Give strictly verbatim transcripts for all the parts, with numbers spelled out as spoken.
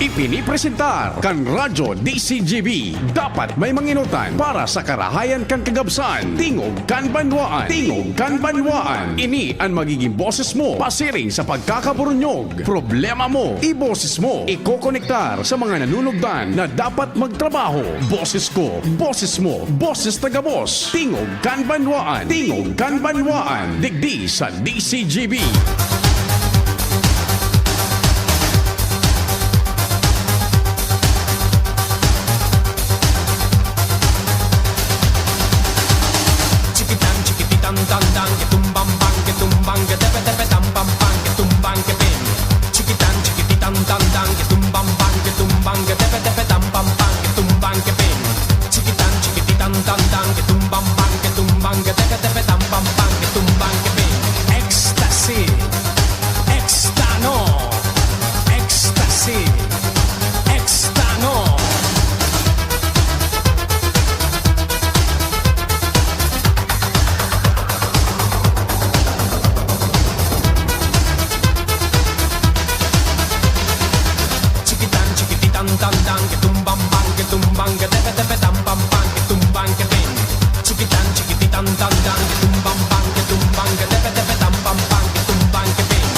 Ipinipresentar kan Radyo D C G B. Dapat may manginutan para sa karahayan kan kagabsan. Tingog kan banwaan. Tingog kan banwaan. Ini an magiging boses mo pasiring sa pagkakaburunyog. Problema mo, iboses mo. Ikokonektar sa mga nanunugdan na dapat magtrabaho. Boses ko, boses mo, boses taga-boss. Tingog kan banwaan. Tingog kan banwaan. Digdi sa D C G B. Chikitan, chikititan, tan, tan, ke tumbang, bang, ke tumbang, ke tepe, tepe, tam, pam, pam, ke tumbang, ke ping. Chikitan, chikititan, tan, tan, ke tumbang, bang, ke tumbang, ke tepe, tepe, tam, pam, pam, ke tumbang, ke ping. Chikitan, chikititan, tan, tan, ke tumbang, bang, ke tumbang, ke tepe, tepe, tam, pam, pam, ke tumbang, ke ping. Ecstasy, extano, ecstasy, extano. Chikitan, chikititan, tan, tan, ke tumbang, bang, ke tumbang, ke tepe, tepe, tam, pam, pam, ke tumbang, ke ting. Chikitan, chikititan, tan, tan, ke tumbang, bang, ke tumbang, ke tepe, tepe, tam, pam, pam, ke tumbang, ke ting.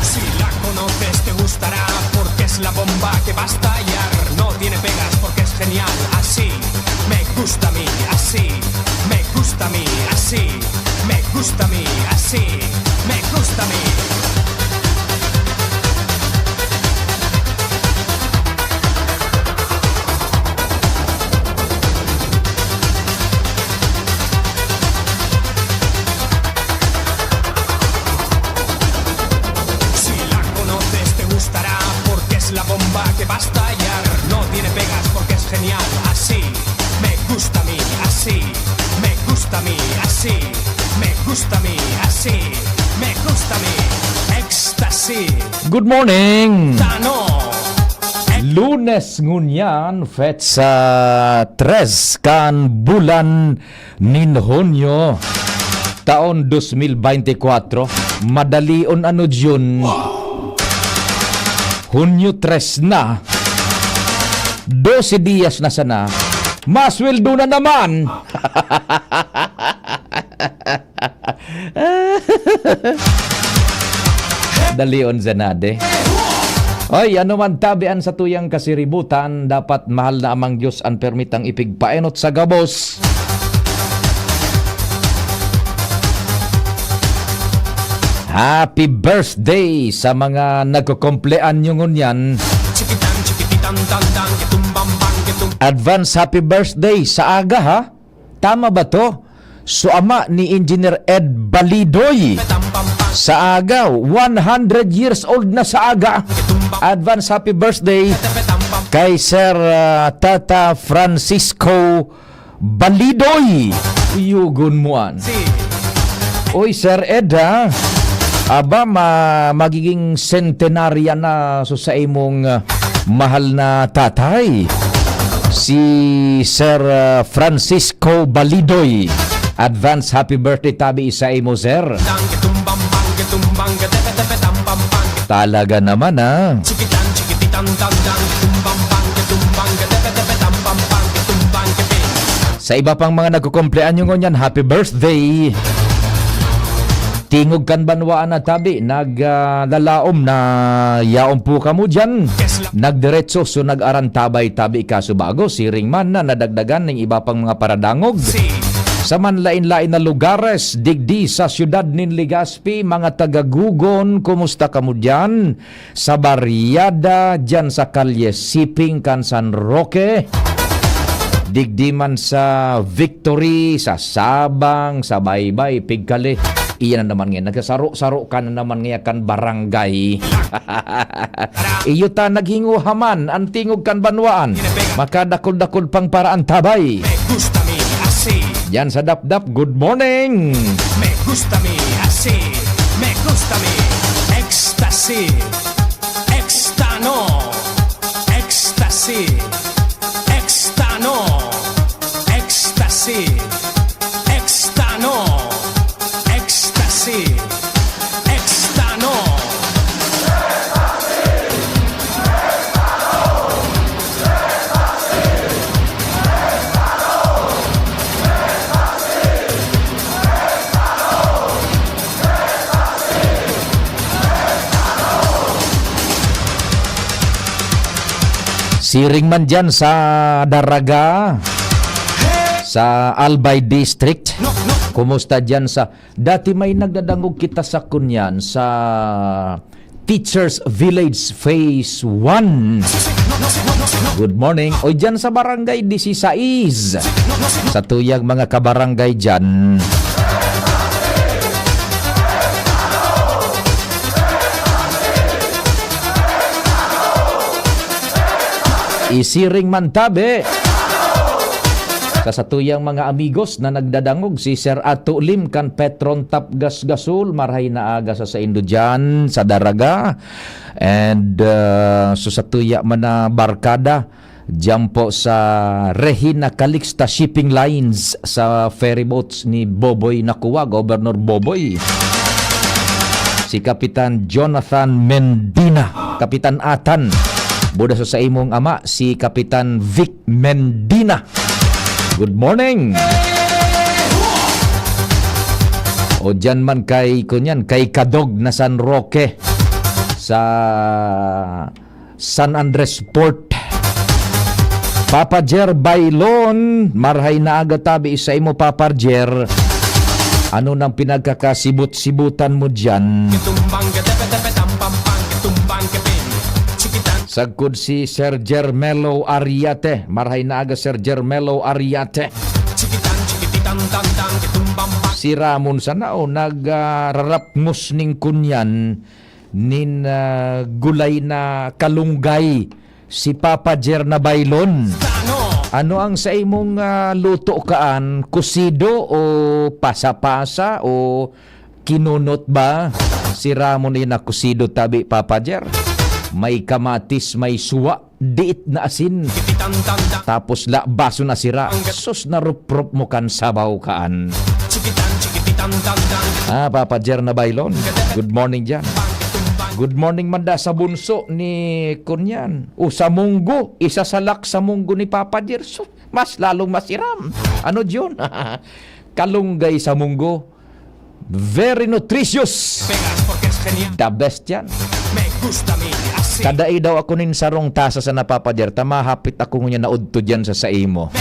Si la conoces, te gustará, porque es la bomba que va a estallar. No tiene pegas, porque es genial, así me gusta a mí, así me gusta a mí, así me gusta a mí, así me gusta a mí. Si la conoces, te gustará, porque es la bomba que va a estallar. No tiene pegas, porque es genial, así me gusta a mí, así me gusta a mí, así me gusta a mí, así me gusta a mí. Ecstasy. Good morning. Tano. Lunes ngunyan, petsa tres kan bulan nin Hunyo, taon dos mil beintikwatro. Madalion ano, Jun? Hunyo tres na. Dose diyas na sana. Masweldo na naman. Dalion sana de. Oy, ano man tabi an satuyang kasiributan, dapat mahal na Amang Diyos an permitang ipigpaenot sa gabos. Happy birthday sa mga nagkukumpleanyo ngunyan. Advance happy birthday sa aga, ha? Tama ba to? So, ama ni Engineer Ed Balidoy sa aga, one hundred years old na sa aga. Advance happy birthday kay Sir, ah, Tata Francisco Balidoy. Yugon mo an. Oy, Sir Ed, ha? Aba, ma-, magiging centenarian na so sa imong, ah, mahal na tatay, si Sir, ah, Francisco Balidoy. Advance happy birthday tabi sa imo, sir. Talaga naman, ha? Sa iba pang mga nagkukumpleanyo ngunyan, happy birthday. Tingog kan banwaan na tabi, nag, ah, lalaom na yaon po kamo diyan. Nagdiretso, so nag-arantabay tabi kasubago, siring man na nadagdagan ning iba pang mga paradangog. Sa manlain-lain na lugares, digdi sa siyudad nin Legazpi, mga taga-Gugon, kumusta kamo diyan? Sa Barriada, diyan sa Kalye Siping kan San Roque, digdi man sa Victory, sa Sabang, sa Baybay, Pigkali. Iyan na naman ngayon, nagsasaro-saro ka na naman ngayon kan barangay. Iyo ta naghinguhaman an tingog kan banwaan. Makadakul-dakul pang paraantabay. Diyan sa Dapdap, good morning. Me gusta mi así, me gusta mi ecstasy, extano, ecstasy, extano, ecstasy, extano. Siring man dyan sa Daraga, sa Albay District. Kumusta dyan sa, dati may nagdadangog kita sa kunyan, sa Teachers Village Phase one. Good morning. O dyan sa Barangay Disisais, sa tuyang mga kabarangay dyan. Isiring man tabi sa satuyang mga amigos na nagdadangog, si Sir Ato Lim kan Petron Tap Gasgasol, marhay na aga sa saindo dyan sa Daraga. And, uh, so satuya man na barkada, dyan po sa Regina Calixta Shipping Lines sa ferry boats ni Boboy Nakua, Governor Boboy. Si Kapitan Jonathan Mendina, Kapitan Atan. Buda sa saimong ama, si Kapitan Vic Mendina. Good morning. O dyan man kay, kunyan, kay Kadog na San Roque sa San Andres Port. Papa Jer Bailon, marhay na aga tabi sa imo, Papa Jer. Ano nang pinagkakasibot-sibutan mo dyan? Kitumbang ka tepe-tepe, tampang-pang, kitumbang ka pin. Chikitan. Sagkod si Sir Jermelo Ariate. Marhay na aga, Sir Jermelo Ariate. Chikitan, chikititan, tan, tan, kitumbang-pang. Si Ramon sana, o, nag, ah, rarapngos ning kunyan nin, ah, gulay na kalunggay si Papa Jer na Bailon. Ano ang sa imong, ah, luto kaan? Kusido o pasa-pasa o kinunot ba? Si Ramon ay nakusido tabi, Papa Jer. May kamatis, may suwa, diit na asin. Tapos la, baso na sira. Sus, naruprop mo kan sabaw kaan. Ah, Papa Jer na Bailon. Good morning dyan. Good morning man da sa bunso ni Kunyan. O sa munggo, isa sa lak sa munggo ni Papa Jer. Sus, mas lalong masiram. Ano, Jun? Kalunggay sa munggo. Very nutritious. The best yan. Kadai daw ako nin sarong tasa sa napapadyar, ta mahapit ako ngunyan na udto dyan sa saimo.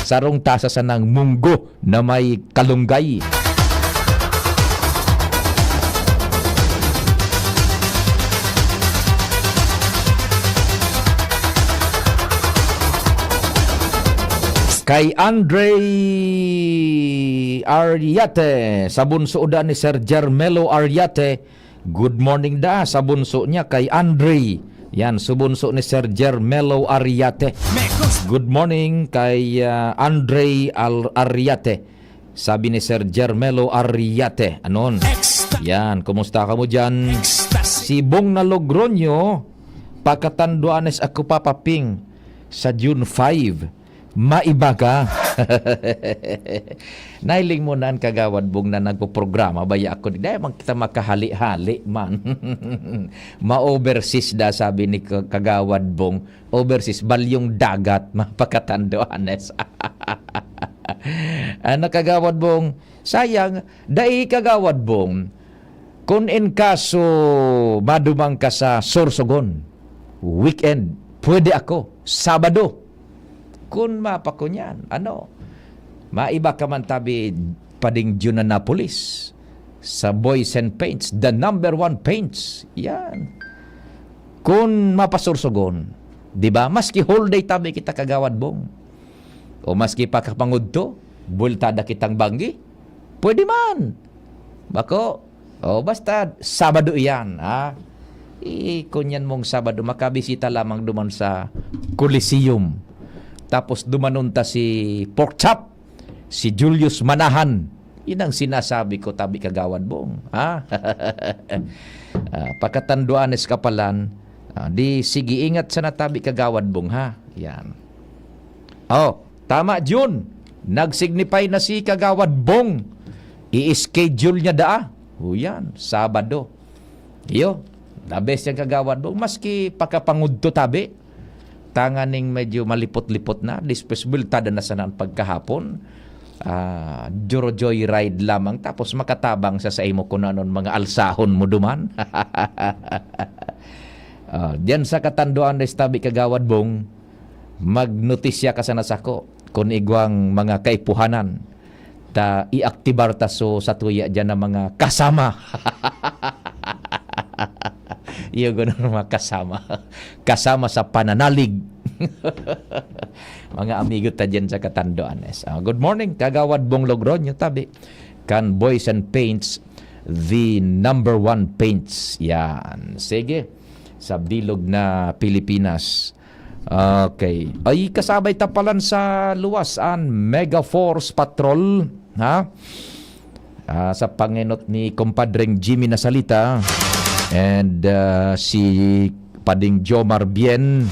Sarong tasa sa nang munggo na may kalunggay. Kay Andre Ariate, sa bunso da ni Sir Jermelo Ariate, good morning da sa bunso niya kay Andre. Yan, subunso ni Sir Jermelo Ariate. Good morning kay, ah, Andre Al-, Ariate. Sabi ni Sir Jermelo Ariate, anon? Yan, kumusta ka mo dyan? Si Bong na Logroño, pakatanduanes ako, Papa Ping, sa June five. Maiba ka. Nailing mo na an Kagawad Bong na nagpoprograma, baya ako, di man kita makahali-hali man. Ma-overseas da, sabi ni Ka-, Kagawad Bong. Overseas, balyong dagat, mapakatanduanes. Ano, Kagawad Bong? Sayang, dai, Kagawad Bong. Kun in kaso, maduman ka sa Sorsogon, weekend, pwede ako, Sabado. Kun mapakunyan, ano, maiba ka man tabi, pading Junanapolis, sa Boy Saint Paints, the number one paints. Yan. Kun mapasorsogon, di ba? Maski whole day tabi kita, Kagawad Bong. O maski pakapangudto, bultada kitang banggi. Pwede man. Bako, o basta Sabado iyan, ha? Ikunyan mong Sabado, makabisita lamang duman sa Coliseum. Tapos dumanon ta si Pork Chop, si Julius Manahan. Yun ang sinasabi ko, tabi, Kagawad Bong, ha? Ah, pakatanduanes ka palan. Ah, di sige, ingat sana tabi, Kagawad Bong, ha? Yan. Oh, tama, Jun. Nag-signify na si Kagawad Bong. I-schedule niya daa. O yan, Sabado. Iyo, the best yan, Kagawad Bong. Maski pakapangudto tabi, tanganing medyo malipot-lipot na, disposable, tada na sana ang pagkahapon. Ah, joro joyride lamang, tapos makatabang sa saimo kung anon mga alsahon mo duman. Ah, diyan sa Catanduanes tabi, Kagawad Bong, magnotisya ka sana sako kun igwang mga kaipuhanan ta iaktibar ta so satuya diyan na mga kasama. Iyo, ganun, mga kasama. Kasama sa pananalig. Mga amigo ta diyan sa Catanduanes. Ah, good morning, Kagawad Bong Logroño, tabi kan Boys and Paints, the number one paints. Yan. Sige. Sa bilog na Pilipinas. Okay. Ay, kasabay ta palan sa luwas an Mega Force Patrol, ha? Ah, sa pangenot ni Compadreng Jimmy Nasalita and, ah, si Pading Jomar Bien,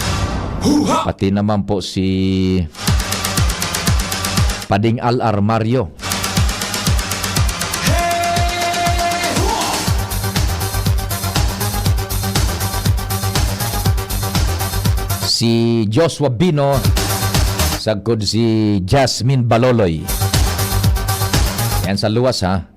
pati naman po si Pading Al Armario. Si Joshua Bino, sagkod si Jasmine Baloloy. Yan sa luwas, ha.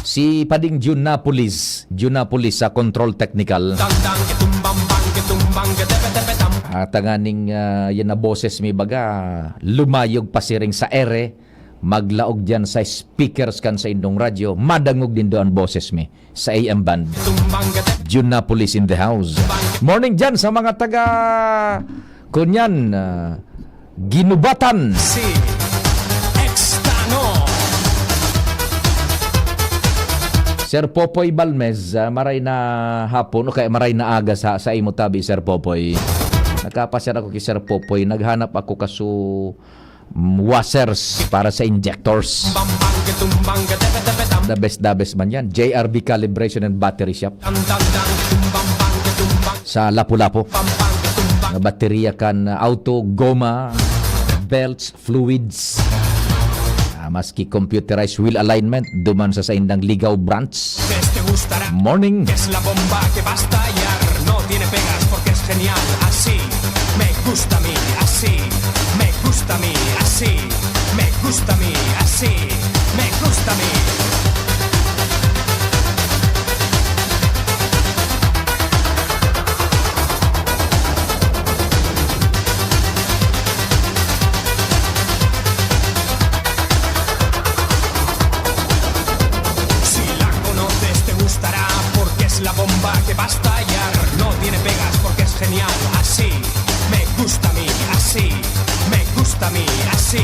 Si Pading Junapolis, Junapolis sa Control Technical. Dang, dang, kitum, bang, bang, kitum, bang, gatepe, tepe, tam. At tanganing, ah, yan na boses mi baga, lumayog pasiring sa ere, maglaog diyan sa speakers kan sa indong radyo, madangog nindo an boses mi sa A M band. Kitum, bang, gatepe. Junapolis in the house. Morning diyan sa mga taga Kunyan, ah, Ginubatan. Si Extano. Sir Popoy Balmez, ah, maray na hapon o kaya maray na aga sa, sa imo tabi, Sir Popoy. Nakapasyal ako kay Sir Popoy. Naghanap ako kaso, mm, washers para sa injectors. Bang, bang, kitum, bang, gatepe, tepe, tam. The best, the best man yan. J R B Calibration and Battery Shop. Dang, dang, dang, kitum, bang, bang, kitum, bang. Sa Lapu-Lapu. Bang, bang, kitum, bang. Na baterya kan auto, goma, belts, fluids. Ah, maski computerized wheel alignment, duman sa saindang Ligao branch. Desde gustará. Morning. Es la bomba que va a estallar. No tiene pegas porque es genial. Así me gusta a mí, así me gusta a mí, así me gusta a mí, así me gusta a mí. Si la conoces te gustará porque es la bomba que va a estallar. No tiene pegas porque es genial. Así me gusta a mí, así me gusta a mí, así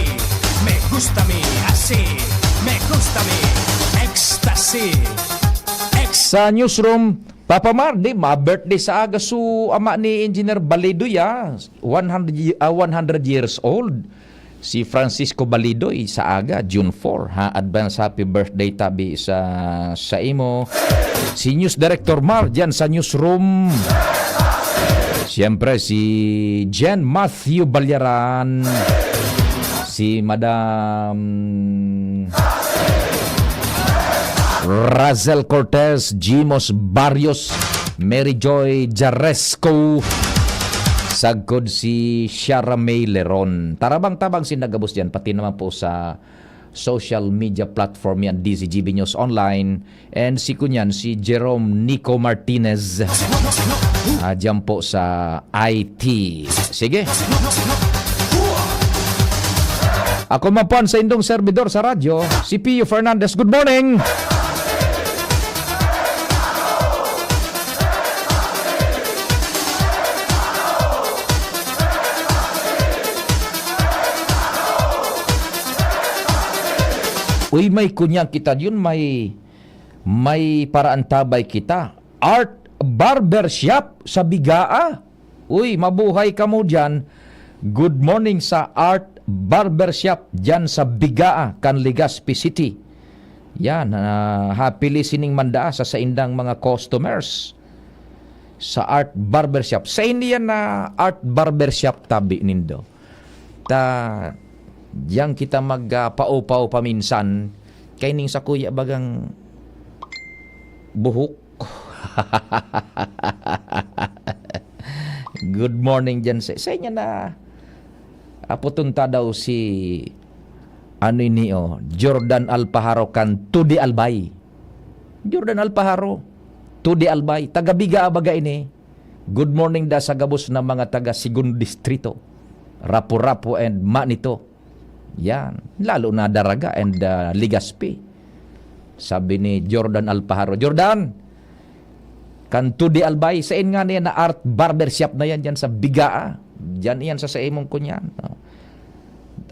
me gusta a mí, así me gusta a mí. Ecstasy. Ex- Sa newsroom, Papa Mar, di ma-birthday sa aga su ama ni Engineer Balido ya, one hundred ye-, ah, one hundred years old. Si Francisco Balidoy sa aga, June four, ha? Advance happy birthday tabi sa, sa imo. Si News Director Mar diyan sa newsroom. Siyempre, si Jen Matthew Balyaran. Si Madam Razel Cortez, Jimos Barrios, Mary Joy Jaresco, sagkod si Shara May Leron. Tarabang-tabang sinda gabos diyan, pati naman po sa social media platform yan, D Z G B News Online, and si kunyan, si Jerome Nico Martinez, ah, diyan po sa I T. Sige. Ako man po ang saindong servidor sa radyo, si Pio Fernandez. Good morning! Uy, may kunyang kita yun, may, may paraantabay kita. Art Barbershop sa Bigaa. Uy, mabuhay kamo diyan. Good morning sa Art Barbershop diyan sa Bigaa, kan Legazpi City. Yan, ah, happy listening man daa sa saindang mga customers sa Art Barbershop. Sa ini yan na Art Barbershop tabi nindo. Ta, diyan kita mag, ah, paupaw paminsan. Kay ning sa kuya bagang buhok. Good morning dyan sa, sa inyo na. Aputon ta daw si, ano ini, oh, Jordan Alpajaro kan Tudi Albay. Jordan Alpajaro, Tudi Albay. Taga Bigaa baga ini. Good morning da sa gabos na mga taga Segun Distrito, Rapu-Rapu and Manito. Yan. Lalo na Daraga and, ah, Legazpi. Sabi ni Jordan Alpajaro, "Jordan, kan Tudi Albay, sain nga niya na art barber shop na yan dyan sa Bigaa? Dyan iyan sa saimong kunyan, no?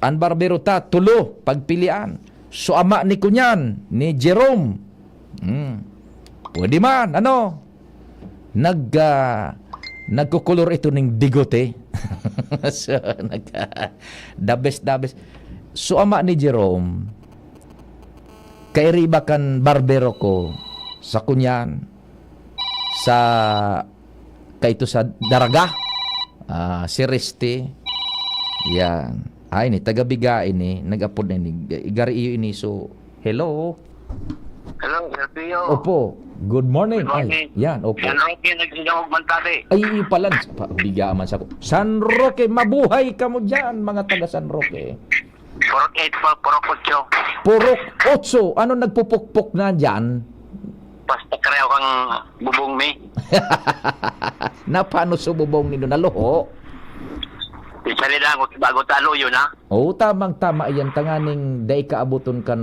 An barbero ta, tulo, pagpilian. So, ama ni kunyan, ni Jerome." Hmm. Pwede man, ano? Nag, ah, nagkukulor ito ning bigote. So, nag, the best, the best. So, ama ni Jerome, kairiba kan barbero ko sa kunyan, sa, kaito sa Daraga, ah, si Resty. Yan. Ay, ni, taga Bigaa ini, nag-apod na ini. Gari iyo ini, so, hello? Hello, Sir Pio. Opo. Good morning. Good morning. Ay, yan, opo. San Roque, nagdidangog man tabi. Ay, iyo pala. Pa, Bigaa man sa San Roque, mabuhay kamo dyan, mga taga San Roque. Purok eight po, Purok Ocho. Purok Ocho. Ano nagpupukpok na dyan? Basta kareo kang bubong mi. Napano sa bubong nindo? Naluho? Isalidan ko, bago ta luyo na. Oo, tamang-tama iyan. Tanganing dai kaaboton kan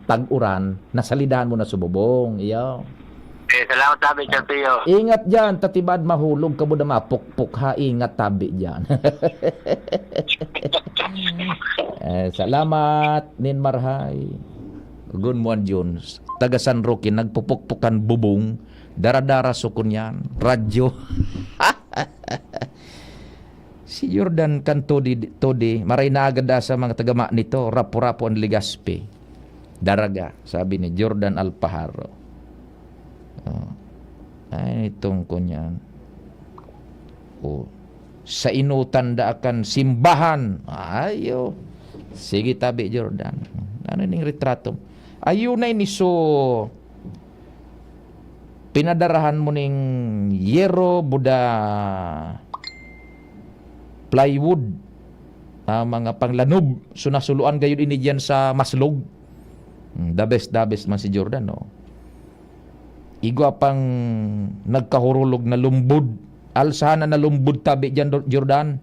tag-uran, nasalidahan mo na sa bubong. Iyo. Eh, salamat tabi, Sir Pio. Ingat dyan, tatibad mahulog ka mo na mapukpok ha. Ingat tabi dyan. Eh, salamat, Nin Marhay. Gun Muan Jones. Taga San Roque, nagpupukpukan bubong. Dara-dara sukon yan. Radyo. Si Jordan kan Todi, Todi, maray na agad da sa mga taga Manito, Rapu-Rapu and Legazpi. Daraga, sabi ni Jordan Alpajaro. Oh. Ay, itong kunyan. Oh. Sa inutan da kan simbahan. Ayo. Sige, tabi, Jordan. Ano ning retrato? Ayun na ini, so, pinadarahan mo ning yero, buda, plywood, ah, mga panglanob. So, nasuluan gayud ini diyan sa Maslog. Hmm, the best, the best man si Jordan, no? Igwa pang nagkahurulog na lumbod. Alsahan na na lumbod tabi diyan, Dor-, Jordan.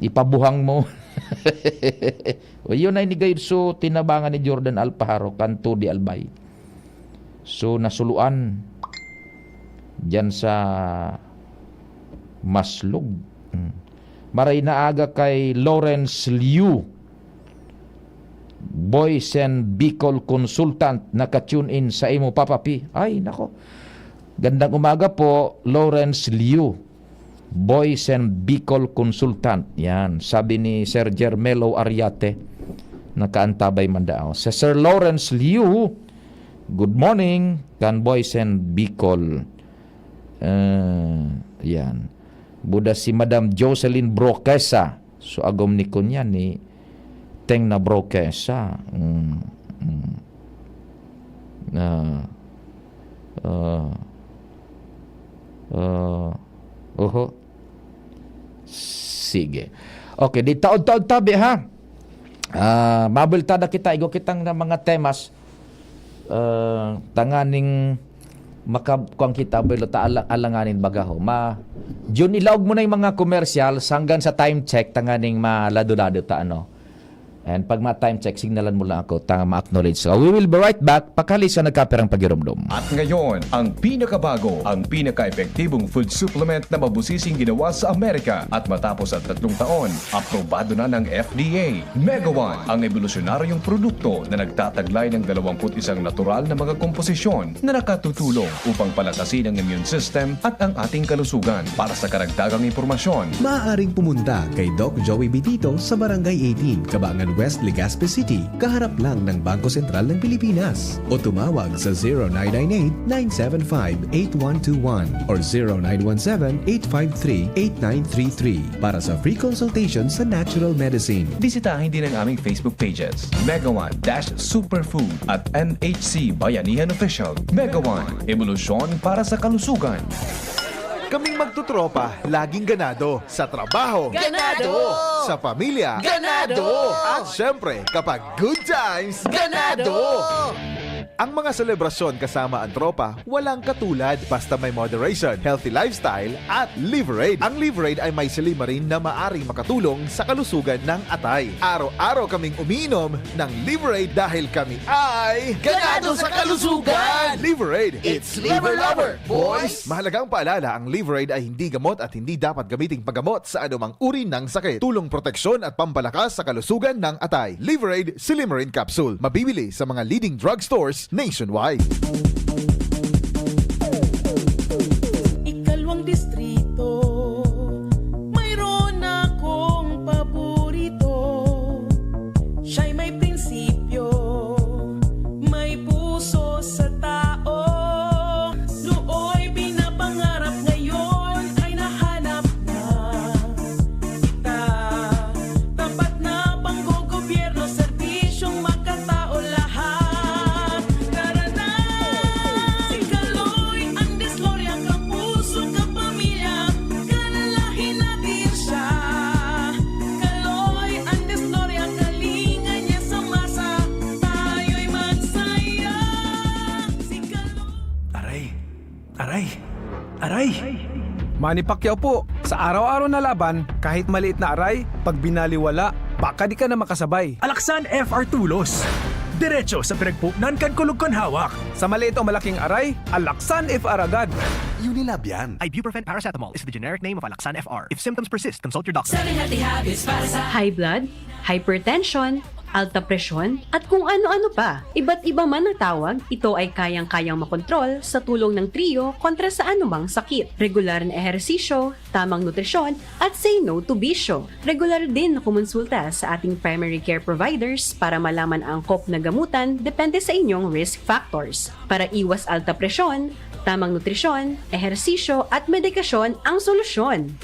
Ipabuhang mo. O, yun ay ni gayud so tinabangan ni Jordan Alpajaro, kan Todi Albay. So, nasuluan diyan sa Maslog. Hmm. Maray na aga kay Lawrence Liu, Boysen Bicol Consultant, naka-tune in sa imo, Papa P. Ay, nako. Gandang umaga po, Lawrence Liu, Boysen Bicol Consultant. Yan, sabi ni Sir Jermelo Ariate, nakaantabay man daw. Sa Sir Lawrence Liu, good morning, kan Boysen Bicol. Eh, yan. Buda si Madam Jocelyn Broquesa. So, agom ni kunya ni Teng na Broquesa. Mm, mm. Ah, ah, ah, oho. Sige. Okay, di taod-taod tabi, ha? Ah, mabultada kita, igwa kitang na mga temas. Ah, tanganing maka-, kuwan kita, abuelo, ta ala-, alanganin baga ho. Ma-, Jun, ilaog mo na yung mga commercials hanggang sa time check, tanganing malado-lado ta, ano. And pag ma-time check, signalan mo lang ako, tanga ma-acknowledge ka. We will be right back. Pakali sa nagkapirang pagirumdom. At ngayon, ang pinakabago, ang pinaka-epektibong food supplement na mabusising ginawa sa Amerika. At matapos ang tatlong taon, aprobado na ng F D A. Megawan, ang ebolusyonaryong produkto na nagtataglay ng dalawampu't isang natural na mga komposisyon na nakatutulong upang palakasin ang immune system at ang ating kalusugan. Para sa karagdagang impormasyon, maaaring pumunta kay Doc Joey Bitito sa Barangay eighteen, Cabangan West, Legazpi City, kaharap lang ng Bangko Sentral ng Pilipinas. O tumawag sa zero nine nine eight, nine seven five, eight one two one or zero nine one seven, eight five three, eight nine three three para sa free consultation sa natural medicine. Bisitahin din ang aming Facebook pages, Megawan dash Superfood at M H C Bayanihan Official. Megawan, ebolusyon para sa kalusugan. Kaming magtotropa, laging ganado. Sa trabaho. Ganado! Sa pamilya. Ganado! At syempre, kapag good times. Ganado! Ang mga selebrasyon kasama ang tropa, walang katulad basta may moderation, healthy lifestyle, at Liverade. Ang Liverade ay may silymarin na maaring makatulong sa kalusugan ng atay. Araw-araw kaming umiinom ng Liverade dahil kami ay ganado sa kalusugan! Liverade, it's Liver Lover, boys! Mahalagang paalala, ang Liverade ay hindi gamot at hindi dapat gamiting paggamot sa anumang uri ng sakit. Tulong, proteksyon at pampalakas sa kalusugan ng atay. Liverade Silymarin Capsule. Mabibili sa mga leading drugstores nationwide. Ikalawang distrito, mayroon akong paborito. Siya'y may prinsipyo, may puso sa tao. Nooy pinapangarap, ngayon ay nahanap na. Kita, tapat na panggogobyerno, serbisyong makatao lahat. Tara na! Si Kaloy ang disloria, kapuso, kapamilya, kalalahi natin siya. Kaloy ang disloria, kalinga niya sa masa, tayo'y magsaya. Si Kaloy. Aray! Aray! Aray! Manny Pacquiao po, sa araw-araw na laban, kahit maliit na aray, pag binaliwala, baka di ka na makasabay. Alaksan F R Tulos. Diretso sa pinagpupnan kan kulog kan hawak. Sa maliit o malaking aray, Alaksan F R agad. Unilab yan. Ibuprofen paracetamol is the generic name of Alaxan F R. If symptoms persist, consult your doctor. Seven healthy habits para sa high blood, hypertension, alta presyon, at kung ano-ano pa. Iba't iba man ang tawag, ito ay kayang-kayang makontrol sa tulong ng Trio kontra sa anumang sakit. Regular na ehersisyo, tamang nutrisyon, at say no to bisyo. Regular din na kumonsulta sa ating primary care providers para malaman ang angkop na gamutan depende sa inyong risk factors. Para iwas alta presyon, tamang nutrisyon, ehersisyo, at medikasyon ang solusyon.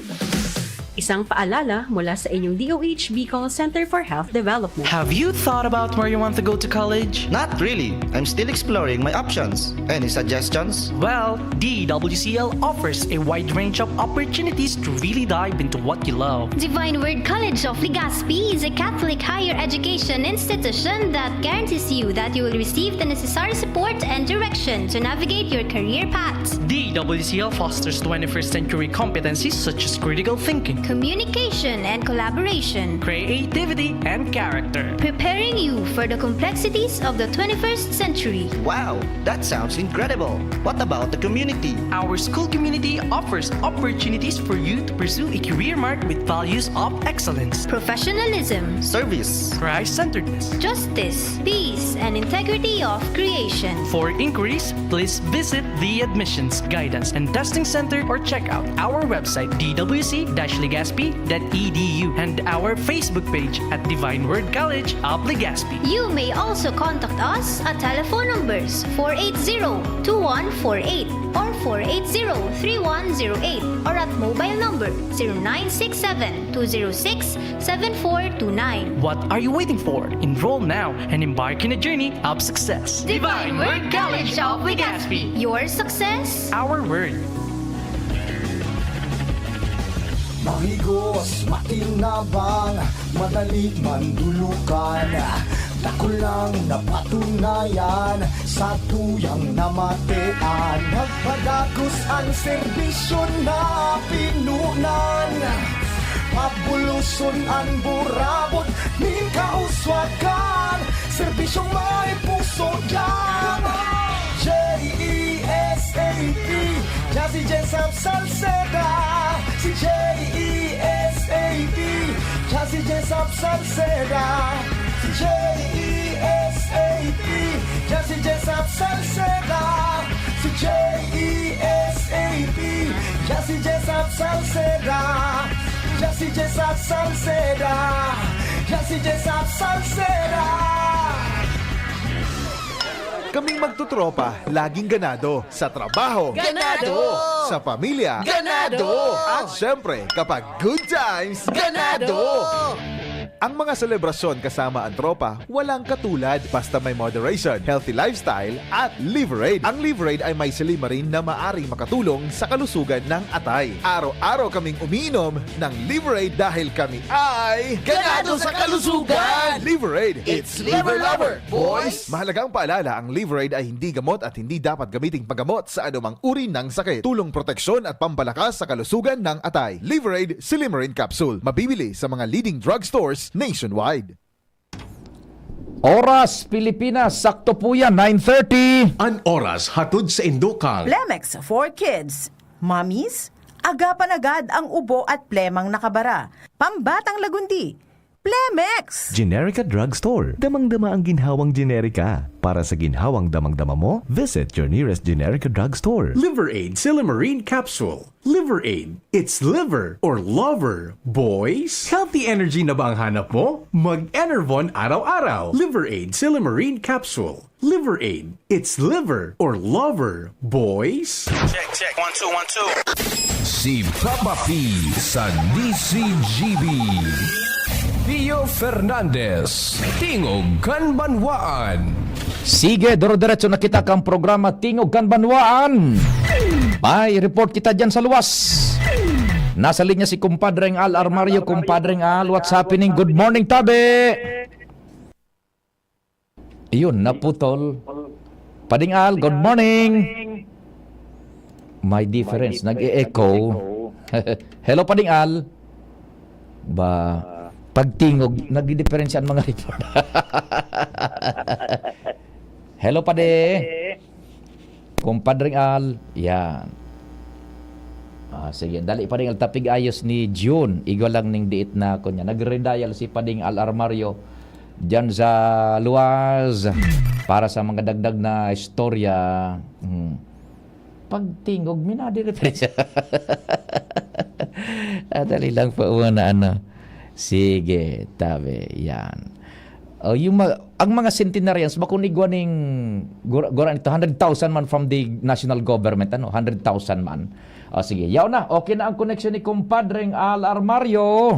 Isang paalala mula sa inyong D O H Bicol Center for Health Development. Have you thought about where you want to go to college? Not really. I'm still exploring my options. Any suggestions? Well, D W C L offers a wide range of opportunities to really dive into what you love. Divine Word College of Legazpi is a Catholic higher education institution that guarantees you that you will receive the necessary support and direction to navigate your career path. D W C L fosters twenty-first century competencies such as critical thinking, communication and collaboration, creativity, and character, preparing you for the complexities of the twenty-first century. Wow, that sounds incredible. What about the community? Our school community offers opportunities for you to pursue a career marked with values of excellence, professionalism, service, Christ-centeredness, justice, peace, and integrity of creation. For inquiries, please visit the Admissions, Guidance, and Testing Center or check out our website, d w c dash legazpi dot e d u, and our Facebook page at Divine Word College of Legazpi. You may also contact us at telephone numbers four eight zero, two one four eight or four eight zero, three one zero eight or at mobile number zero nine six seven, two zero six, seven four two nine. What are you waiting for? Enroll now and embark in a journey of success. Divine Word College of Legazpi. Your success, our word. Mahigos, makinabang, madali mandulukan. Dakulang napatunayan, satuyang namatean. Nagpadagos ang serbisyo na pinunan. Pabuloson an burabot nin kauswagan. Serbisyong may puso diyan. J E S A P, Jazzy Jessup Salceda. Si J E S A P, Jazzy Jessup Salceda. Si J E S A P, Jazzy Jessup Salceda. Si J E S A P, Jazzy Jessup Salceda. Jazzy Jessup Salceda. Jazzy Jessup Salceda. Kaming magtotropa, laging ganado. Sa trabaho, Ganado! Sa pamilya, Ganado! At syempre, kapag good times, Ganado! Ang mga selebrasyon kasama ang tropa, walang katulad basta may moderation, healthy lifestyle, at Liverade. Ang Liverade ay may silymarin na maaring makatulong sa kalusugan ng atay. Araw-araw kaming umiinom ng Liverade dahil kami ay ganado sa kalusugan! Liverade, it's Liver Lover, boys! Mahalagang paalala, ang Liverade ay hindi gamot at hindi dapat gamiting paggamot sa anumang uri ng sakit. Tulong proteksyon at pampalakas sa kalusugan ng atay. Liverade Silymarin Capsule. Mabibili sa mga leading drugstores nationwide. Oras, Pilipinas, sakto po yan, nine thirty. An oras hatod sa indukang. Plemex for Kids. Mommies, agapan agad ang ubo at plemang nakabara. Pambatang lagundi. Plemex! Generica Drugstore. Damang-dama ang ginhawang Generica. Para sa ginhawang damang-dama mo, visit your nearest Generica Drugstore. Liver Aid Silymarin Capsule. Liver Aid. It's liver or lover, boys. Healthy energy na ba ang hanap mo? Mag-Enervon araw-araw. Liver Aid Silymarin Capsule. Liver Aid. It's liver or lover, boys. Check, check. One, two, one, two. Si Papa P sa D C G B. Pio Fernandez, Tingog kan Banwaan. Sige, duro-diretso na kita kan programa Tingog kan Banwaan. May report kita dyan sa luwas. Nasa linya si Kumpadreng Al Armario. Kumpadreng Al, what's happening? Good morning, tabi! Yun, naputol. Pading Al, good morning! May difference, nag-e-echo. Hello, Pading Al. Ba, pagtingog, nagdidiferensya ang mga report. Hello, Padi. Kumpadring Al, yan. Ah, sige, dali, Pading Al, tapig ayos ni June. Igwa lang ning diit na ako niya. Nagre-dial si Pading Al Armario diyan sa luwas para sa mga dagdag na istorya. Hmm. Pagtingog, minadiri pa rin siya. Ah, dali lang po muna, ano. Sige, tabi, yan. Oh, yung ma-, ang mga centenarians, bakong igwa ning gura-, gura nito, hundred thousand man from the national government, ano, hundred thousand man. Oh, sige, yaw na. Okay na ang connection ni Kumpadreng Al Armario.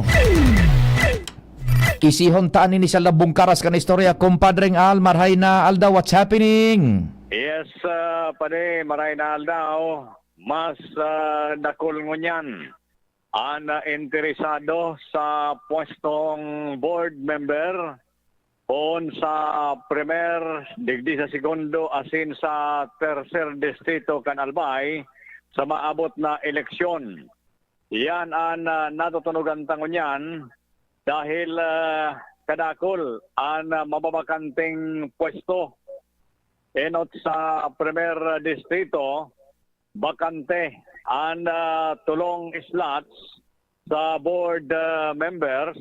Isihon ta nini sa labong karas kan istorya, Kumpadreng Al, marhay na aldaw, what's happening? Yes, ah, pare, maray na aldaw. Mas, ah, dakul ngunyan an, ah, interesado sa pwestong board member poon sa primer, digdi sa segundo, asin sa tercer distrito kan Albay sa maabot na eleksyon. Iyan an, ah, natutunogan ta ngunyan dahil, ah, kadakul an, ah, mababakanteng pwesto. Enot sa primer distrito, bakante an, ah, tolong slots sa board, ah, members.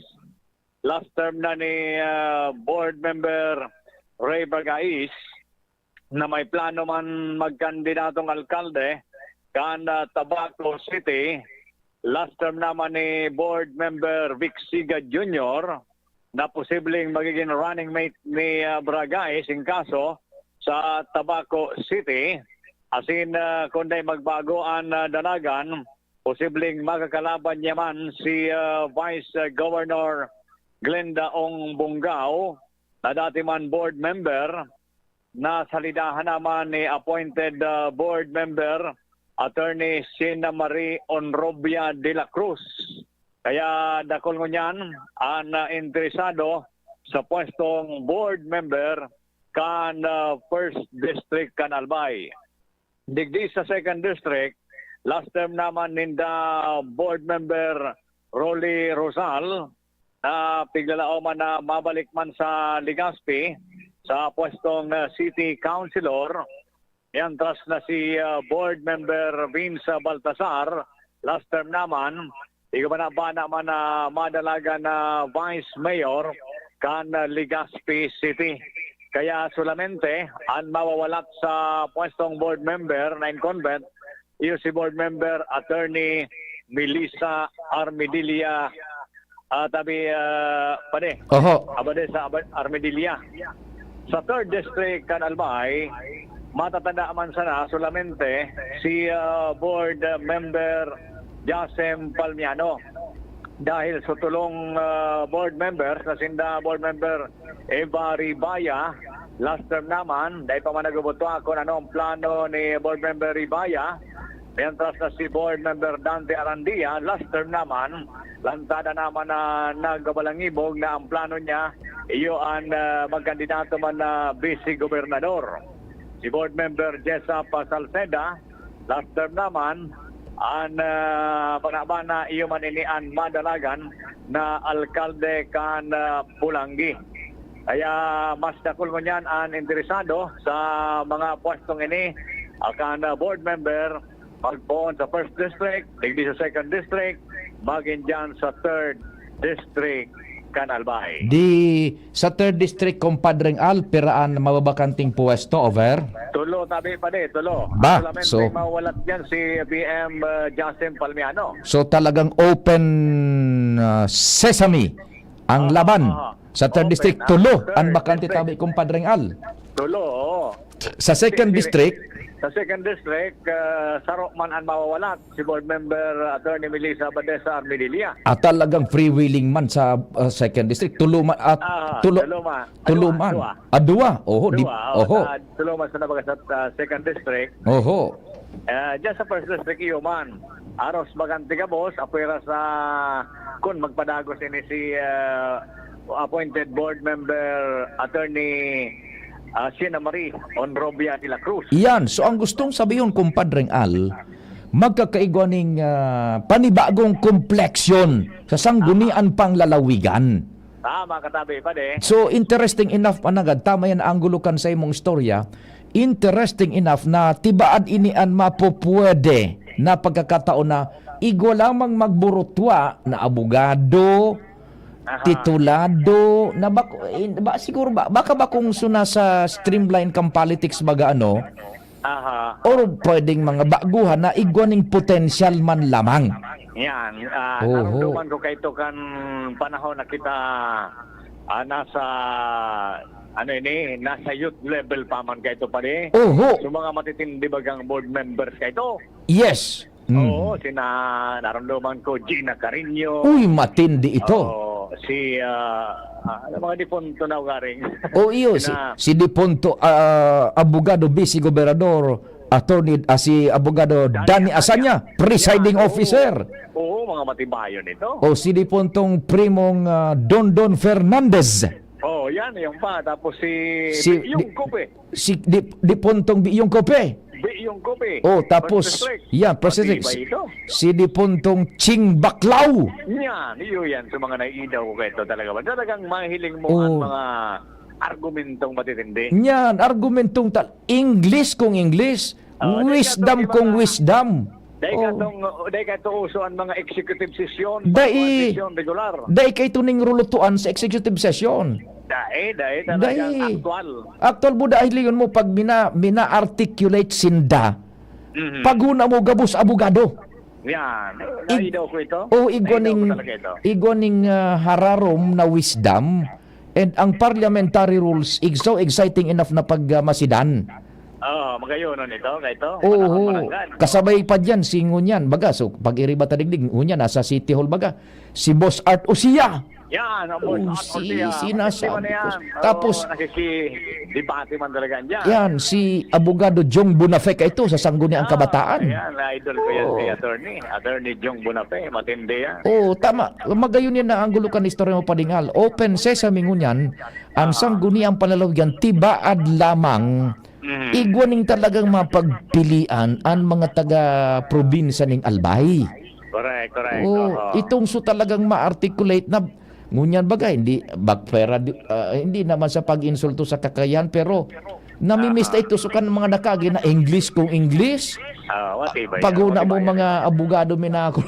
Last term na ni, ah, board member Ray Bagais, na may plano man magkandidatong alkalde kan, ah, Tabaco City. Last term naman ni Board Member Vic Siga Junior na posibleng magiging running mate ni, ah, Bragais in kaso sa Tabaco City. Asin, ah, kung dai magbago an, ah, danagan, posibleng makakalaban niya man si, ah, Vice Governor Glenda Ong Bongao, na dati man board member, na salidahan naman ni appointed, ah, board member, Attorney Sina Marie Onrobia de la Cruz. Kaya dakul ngunyan an, ah, interesado sa pwestong board member kan, ah, First District kan Albay. Digdi sa Second District, last term naman ninda board member Rolly Rosal, na piglalaoman na mabalik man sa Legazpi sa pwestong, ah, City Councilor, mientras na si, ah, Board Member Vince Baltasar, last term naman, igwa man na ba naman na madalagan na Vice Mayor kan, ah, Legazpi City. Kaya solamente an mawawalat sa pwestong board member na incumbent, iyo si Board Member Attorney Melissa Armedilla, ah, tabi, ah, pade. Oho. Abade sa Abad-, Armedilla. Sa Third District kan Albay, matatanda man sana solamente si, ah, Board Member Jasem Palmiano. Dahil sa tulong, ah, board members na sinda Board Member Eva Ribaya, last term naman, dahil pa man nagbubuto ako ano ang plano ni Board Member Ribaya, mientras na si Board Member Dante Arandia, last term naman, lantada naman na nagbabalangibog na ang plano niya, iyo ang, ah, magkandidato man na vice gobernador. Si Board Member Jessa Pasalceda, last term naman, an, ah, panaban na iyo man ini an madalagan na alkalde kan, ah, Bulanggi. Kaya mas dakul ngunyan an interesado sa mga pwestong ini, ah, kan, ah, board member, magpoon sa first district, digdi sa second district, magin diyan sa third district kan Albay. Di sa third district, Compadreng Al, piraan mababakanting puwesto, over? Tulo, tabi pa di, tulo. Ba, Solamente so mawalat dyan si B M, uh, Justin Palmiano. So talagang open, uh, sesame ang Aha, laban. Aha. Sa third Open, district, ah. Tulo ang Third bakante, district. Tabi, Compadreng Al. Tulo, oo. Sa second Si- si- district? Sa second district, uh, saro man ang mawawalat. Si Board Member Attorney Melissa Badesa Armedilla. Ah, talagang freewheeling man sa, ah, second district. Tulo ma-, ah, Ah, tulo, tulo ma-, tulo duwa, man. duwa. Ah, duwa. Oho, di, Duwa, oh, oho. sa, tulo man sa nabaga sa, ah, second district. Oho. Eh, diyan sa first district, iyo man. Aros bakanti gabos, apwera sa, kun magpadagos ini si, ah, appointed board member Attorney, ah, Sheena Marie Onrobia de la Cruz. Iyan. So, ang gustong sabihon, Compadreng Al, magkakaigwa ning, ah, panibagong kompleksyon sa sanggunian pang lalawigan. Tama, katabi, pade. So, interesting enough, Panagad, tama yan, anggulo kan sa imong istorya. Interesting enough na tibaad ini an mapupwede na pagkakataon na igwa lamang magburutwa na abogado, Aha. titulado, na bak-, eh, ba, siguro ba, baka ba kung suna sa streamline kang politics baga ano, Aha. or pwedeng mga baguhan na igwa ning potensyal man lamang. Yan, ah, Oho. naramdaman ko kaito kan panahon na kita, ah, nasa, ano ini, nasa youth level pa man kaito, pare. Oho. So, mga matitindi bagang board members kaito. Yes. Mm. Oo, sina, naramdaman ko, Gina Carino. Uy, matindi ito. Oo, si, ah, ah, ano, mga defunto na ugaring. O, iyo, si, Sina si defunto, ah, abogado, vice gobernador, attorney, ah, si abogado Danny Danny Asaña, Asaña. presiding Yan, oo. officer. Oo, mga matibayon ito. O, si defuntong primong, ah, Dondon Fernandez. Oh, yan, yung pa. Tapos si Si Biyong di Kope. si di, defuntong Biyong Kope. Biyong Kope. Oh, tapos, First District. yeah, First District. Matibay ito. Si defuntong Ching Baclao. Yan, iyo yan. Sa mga naiidaw ko kaito talaga ba? Talagang mahiling mo ang Oh. mga argumentong matitindi. Yan, argumentong tal-, English kung English, Oh, dahil wisdom katong kung iba, wisdom. dahil Oh. katong, dahil kato uso ang mga executive session, Dai, bago ang session regular. dai kay tuning rulutuan sa executive session. Dai, dai talagang Dai. aktual. Aktual, buda, hilingon mo, pag mina-, mina-articulate sinda, Mhm. paghuna mo, gabos abogado. Yan. Ig-, Naidaw ko ito. oh, igwa Naidaw ko ning, talaga ito. igwa ning, ah, hararom na wisdom. And ang parliamentary rules is so exciting enough na pag, ah, masidan. Oo, magayon, no, nito, kaito? Oo. Panahon, pananggan. Kasabay pa diyan, si ngunyan, baga, so, pag iriba ta digdig, ngunyan, nasa City Hall, baga. Si Boss Art Usia. Yan, ang Boss Oh, Art si, Usia. si nasa Hindi man yan. Tapos, Oo, nakikidebate man talaga dyan. yan, si Abogado Jong Bunafe kaito sa Sangguniang Ah, Kabataan. yan, idol ko yan, si Oh. Attorney. Attorney Jong Bunafe, matindi yan. Oh, tama. Magayon yan na anggulo kan istorya mo, Padingal. Open sesame ngunyan, ang Ah. Sangguniang Panlalawigan, tibaad lamang, Mhm. igwa ning talagang mapagpilian ang mga taga-probinsya ning Albay. Correct, correct. Oh, Oo. itong so talagang ma-articulate na, ngunyan baga, hindi, bakpera, di, ah, hindi naman sa pag-insulto sa kakayahan, pero namimiss na Aha. ito so kan mga nakagi na English kung English. Ah, matibay yan, Paghuna mo matibay yan. mga abogado, minako.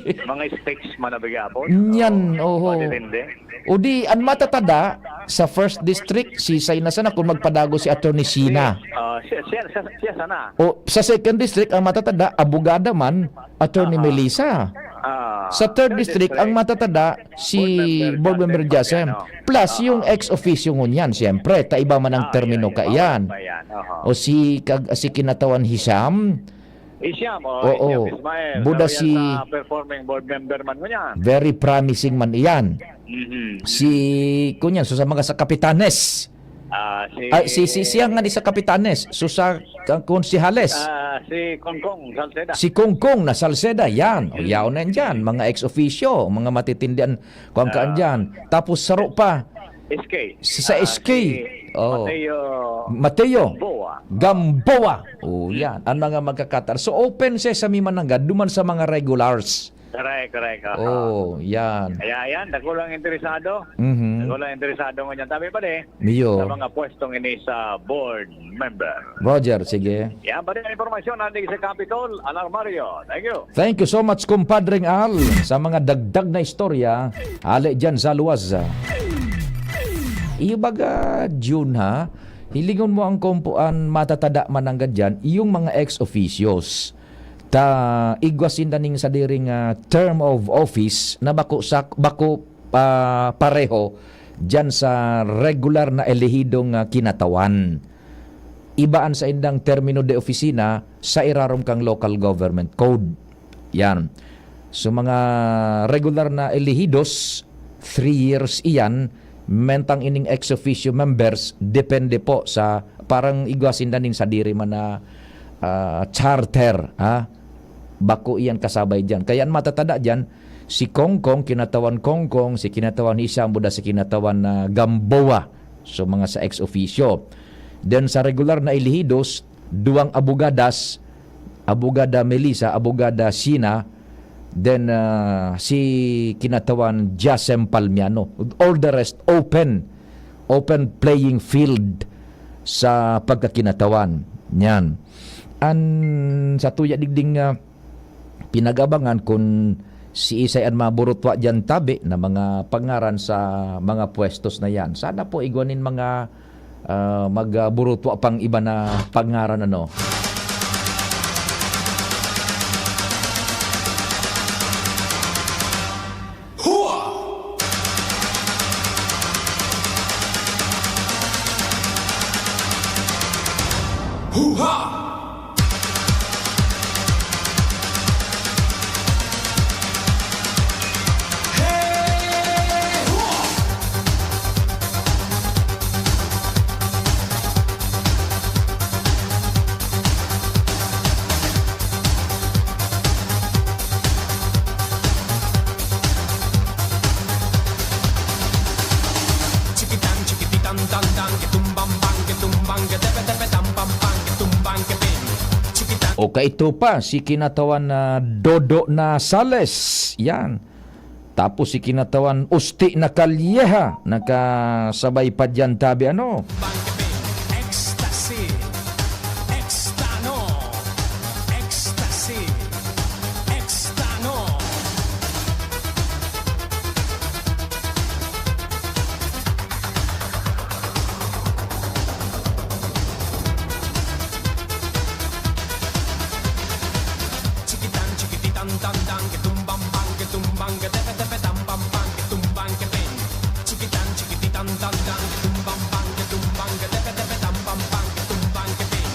Mga specs man na bigyan po. Yan, Oo, oho. matitindi. O di, ang matatada sa first district, si Sayna sana kung magpadago si Attorney Sina. Ah, siya, siya, siya, siya sana. O sa second district, ang matatada, abogada man, Attorney Aha. Melissa. Ah, Sa third third district, ang district. matatada, si Board Member Board Member Justin Justin. Fabiano. Plus, Aha. yung ex officio ngunyan, siyempre, ta iba man ang Ah, termino yan, yan. kaiyan. Bawat pa yan. Aha. O si, kag-, si Kinatawan Hisham, Isyam, oh, Oo. Isyam Ismael. Buda Pero yan si sa performing board member man ngunyan. Very promising man iyan. Mhm. Si, kunyan, so sa mga sa kapitanes. Ah, si Ay, si, si, siya nga di sa kapitanes. So sa ka-, konsehales. Ah, si Kongkong Salceda. Si Kongkong na Salceda, yan. O, Mm. yaon na yan dyan. Mga ex officio, mga matitindihan, kung kaan Ah. dyan. Tapos saro pa. S K. Sa, sa Ah, S K. si Oh. Mateo Mateo. Gamboa. Gamboa. Oh, Mm. yan. Ang mga magkakatar. So, open siya sa Mimanangga, duman sa mga regulars. Correct, correct. Aha. Oh, yan. Kaya yan, dakulang interesado. Mhm. Dakulang interesado ngunyan. Tabi pa di, Miyo. Sa mga pwestong ini sa board member. Roger, sige. Yan pa rin ang impormasyon natin sa Capitol. Alarmario. Thank you. Thank you so much, Kumpadreng Al, sa mga dagdag na istorya. Ale dyan sa luwas. Iyo baga, Jun, ha? Hilingon mo ang kompo-, an matatada man nanggad dyan, iyong mga ex officios. Ta igwa sinda ning sadiring, ah, term of office na bako sa, bako, ah, pareho diyan sa regular na elehidong, ah, kinatawan. Iba an saindang termino de opisina sa irarom kan local government code. Yan. So, mga regular na elehidos, three years iyan, mentang ining ex officio members, depende po sa, parang igwa sinda nin sadiri man na, ah, charter, ha? Bako iyan kasabay diyan. Kaya an matatada diyan, si Kongkong, kinatawan Kongkong, si kinatawan Hisam, buda si kinatawan na Gamboa. So, mga sa ex officio. Then, sa regular na elehidos, duwang abogadas, Abogada Melissa, Abogada Sheena, then, ah, si kinatawan Jasem Palmiano. All the rest, open. Open playing field sa pagkakinatawan. Yan. An sa tuya digding, ah, pinag-abangan kun siisay an maburutwa diyan tabi na mga pangaran sa mga pwestos na yan. Sana po igwa nin mga, ah, magburutwa pang iba na pangaran, ano. Hua! Huha! Chikitan, chikititan, tan, tan, kitumbang, bang, kitumbang, ketepe, tepe, tam, pam, pang, kitumbang, kepin. Chikitan. O kaito pa, si kinatawan na Dodo na Sales. Yan. Tapos si kinatawan Usti na Kalyeha, nakasabay pa diyan tabi, ano? Bang, kepin. Ecstasy. Extano. Ecstasy. Extano. Chikitan, chikititan, tan, tan, ketumbang, bang, ketumbang, ketepe, tepe, tam, pam, pang, ketumbang, kepin. Chikitan, chikititan, tan, tan, ketumbang, bang, ketumbang, ketepe, tepe, tam, pam, pang, ketumbang, kepin.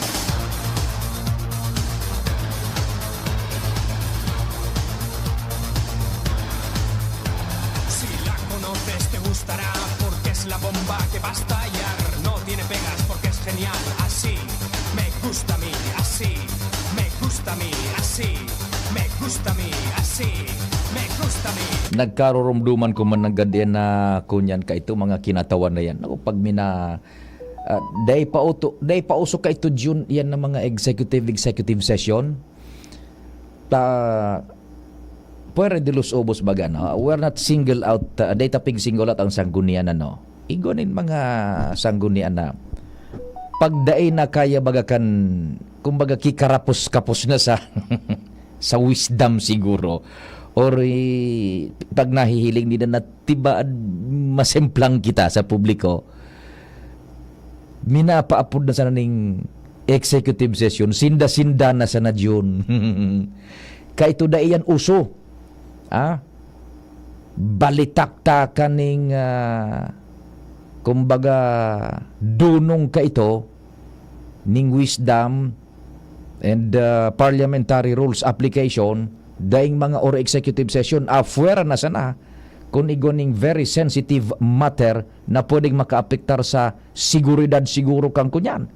Si la conoces, te gustará, porque es la bomba que va a estallar. No tiene pegas, porque es genial. Así me gusta a mí, así me gusta a mí, así me gusta a mí, así me gusta a mí. Nagkarurumduman ko man nanggad yan na kunyan ka ito, mga kinatawan na yan. Ako, pag mina-, ah, dai pa uto-, dai pa uso ka ito, Jun, yan na mga executive, executive session. Ta, puwera de los ubos baga, no? We're not single out, ah, dai ta pig-single out ang sanggunian, ano? Igwa nin mga sanggunian na pag dai na kaya baga kan, kumbaga, kikarapos-kapos na sa, sa wisdom siguro. Or, eh, pag nahihiling nila na tibaad, masemplang kita sa publiko. Minapaapod na sana ning executive session, sinda-sinda na sana diyon. Kaito dai yan uso. Ah? Balitaktakan ning, ah, kumbaga, dunong kaito ning wisdom, and uh, parliamentary rules application, daing mga or executive session, afuera na sana, kung igwa ning very sensitive matter na pwedeng makaapektar sa seguridad siguro kan kunyan,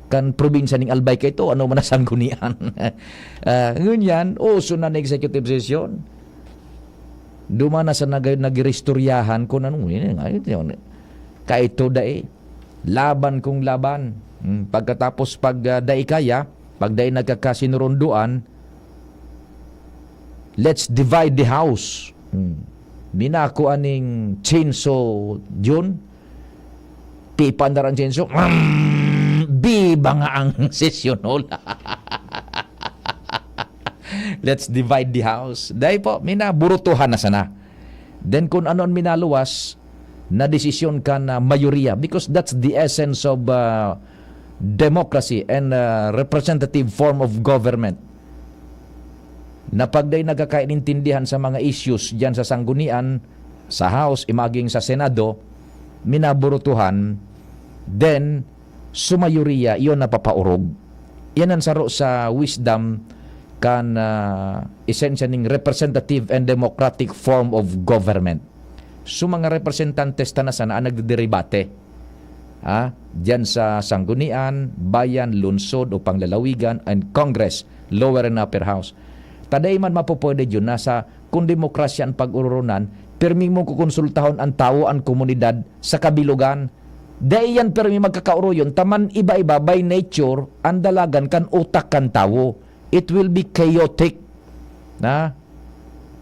kan probinsya ning Albay kaito, ano man ang sanggunian. Ah, ngunyan, uso na ang executive session. Duman na sa nag-, nag-iristoryahan kung ano, yun nga, yun, yun. Kaito dai. Laban kung laban. Hmm, pagkatapos pag, ah, dai kaya, pag dai nagkakasinurunduan, let's divide the house. Hmm. Minako aning chainsaw, Jun. Pipandaran chainsaw. Mm, biba nga ang sesyon hall. Let's divide the house. Dai po, minaburutuhan na sana. Then kung ano ang minaluwas, na desisyon kan, ah, mayoriya. Because that's the essence of, ah, democracy and, ah, representative form of government. Na pag dai nagkakaintindihan sa mga issues diyan sa sanggunian, sa House, imaging sa Senado, minaburutuhan, then, sumayoriya, iyon napapaorog. Yan ang saro sa wisdom kan, ah, esensya ning representative and democratic form of government. So, mga representantes ta na sana ang nagdidiribate. Ha? Diyan sa sanggunian, bayan, lungsod o panglalawigan, and Congress, lower and upper house. Ta dai man mapupwede yun, nasa kung demokrasya ang pag-ororonan, pirmi mo kukonsultahon ang tawo, ang komunidad, sa kabilugan. Dai yan pirmi magkakaoroyon, ta man iba-iba by nature ang dalagan kan utak kan tawo. It will be chaotic. Na?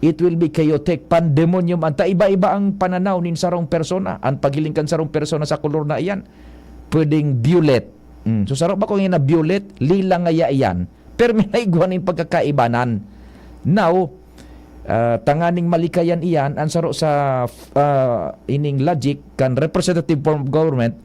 It will be chaotic. Pandemonium. Anta iba-iba ang pananaw nin sarong persona. Ang paghiling kan sarong persona sa kolor na iyan, pwedeng violet. Mm. So, saro ba kung yan na violet? Lila ngaya iyan. Pero may naigwa nin pagkakaibanan. Now, ah, tanganing malikayan iyan, ang saro sa, ah, ining logic kan representative form of government,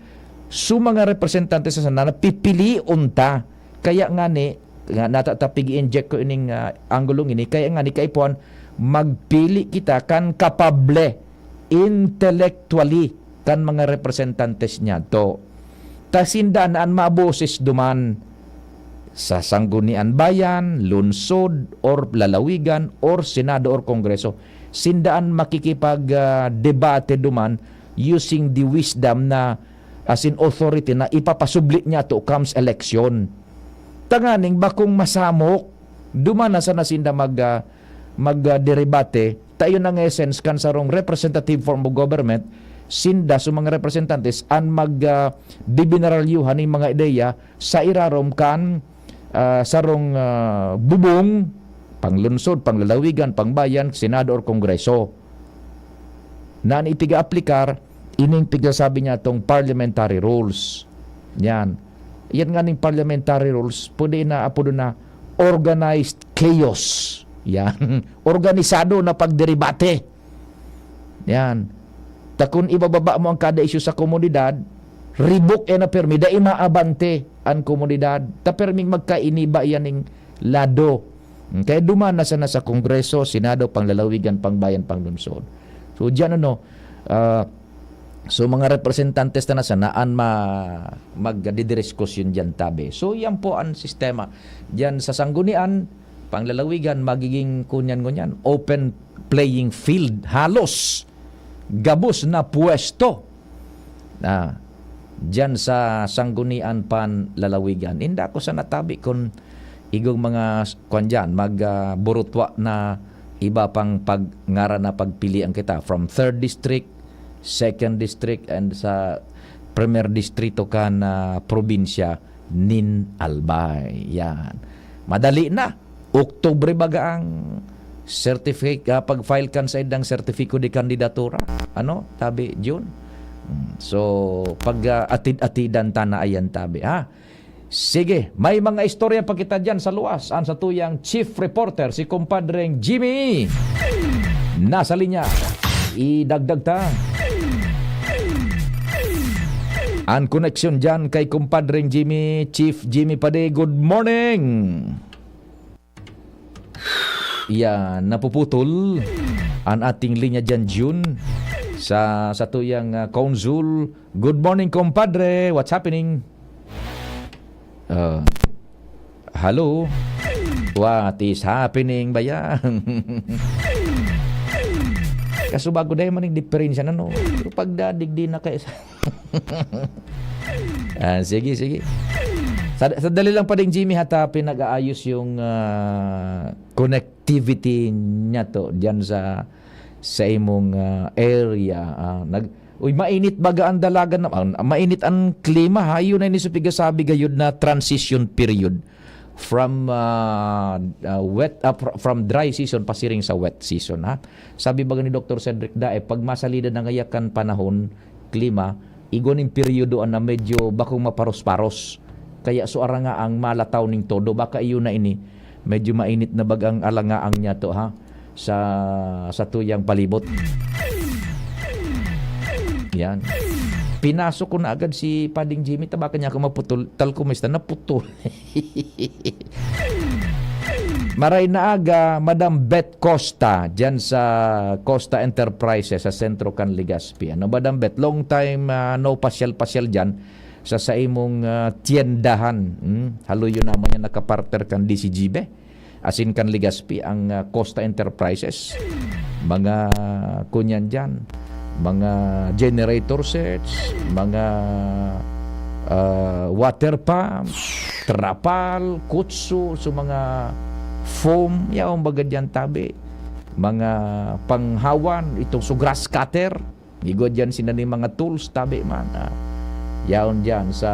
so mga representante sa sana, napipilion ta. Kaya nga ni, nga natatapig i-inject ko ining, ah, anggulong ini, kaya nga ni kaipuhan, magpili kita kan kapable, intellectually, kan mga representantes niya to. Ta sinda na an maboses duman sa Sanggunian Bayan, Lungsod, or Lalawigan, or Senado, or Kongreso. Sinda an makikipag, ah, debate duman using the wisdom na, as in authority na ipapasubli niya to comes election. Tanganing bakong masamok, duman na sana sinda mag, ah, mag, ah, derebate, ta iyon ang essence kan sarong representative form of government, sinda sa mga representantes an mag, ah, bibinaralyuhan ning mga ideya sa irarom kan, ah, sarong, ah, bubong, panglungsod, panglalawigan, pangbayan, senado or kongreso. Na an ipiga-aplikar, ining pigsasabi niya tong parliamentary rules. Yan. Yan nga ning parliamentary rules, pwede na apodo na organized chaos. Yan. Organisado na pagderebate. Yan. Ta kun ibababa mo ang kada isyu sa komunidad, ribok yan na permi, dai maabante ang komunidad. Ta perming magkainiba yan ning lado. Kaya duman na sana sa Kongreso, Senado, panglalawigan, pangbayan, panglungsod. So, diyan ano, ah, so mga representantes na sana an ma-, magdidiskusyon diyan tabi. So, yan po ang sistema. Diyan sa sanggunian, panglalawigan, magiging kunyan-ngunyan, open playing field. Halos gabos na pwesto na diyan sa sanggunian panlalawigan. Inda ko sa natabi kun igong mga s-, kwan diyan, mag, ah, burutwa na iba pang pag-, ngaran na pagpilian kita from third district, second district, and sa primer distrito kan, ah, probinsya nin Albay. Yan. Madali na. Oktubre baga ang certificate, ah, pag-file kan sa idang sertifiko de kandidatura. Ano? Tabi, June. Hmm. So, pag, ah, atid-atidan ta na ayan tabi, ha? Sige, may mga istorya pa kita dyan sa luwas. Ang satuyang chief reporter, si Compadreng Jimmy. Nasa linya. Idagdag ta. Ang koneksyon dyan kay Compadreng Jimmy, Chief Jimmy Pade, good morning. Yan, napuputol ang ating linya dyan, June, sa satuyang, ah, Council. Good morning, compadre. What's happening? Ah, Hello? What is happening ba yan? Kaso bago dahil man yung diferensya na, no? Pero pagdadig, di na kayo sa... Ah, sige, sige. Sa, sa dali lang pa ding, Jimmy, hata pinag-aayos yung ah, connectivity niya to dyan sa sa imong ah, area. Ah, nag, uy, mainit baga ang dalagan na, ah, mainit ang klima, ha? Yun na ini sa pigasabi gayud na transition period from ah, ah, wet ah, fr- from dry season pasiring sa wet season, ha. Sabi baga ni Doktor Cedric Dae, pag masalida na ngaya kan panahon, klima, igwa ning peryodo na medyo bakong maparos-paros. Kaya so arangaang malataw ning todo, baka iyo na ini, medyo mainit na bagang alangaang niya to, ha, sa sa tuyang palibot. Yan. Pinasok ko na agad si Pading Jimmy, tabaka niya ako maputol. Tal ko, mista, naputol. Maray na aga, Madam Beth Costa, dyan sa Costa Enterprises, sa sentro kan Legazpi. Ano, Madam Beth, long time ah, no pasyal-pasyal dyan sa saimong ah, tiyendahan. Hmm? Haloy yun naman yan, nakapartner kan D C G B. Asin kan Legazpi, ang ah, Costa Enterprises. Mga kunyan dyan, mga generator sets, mga ah, water pump, trapal, kutso, so mga foam, yaong baga dyan tabi. Mga panghawan, itong so grass cutter, igwa dyan sina ni mga tools, tabi man. Ah, yaon dyan sa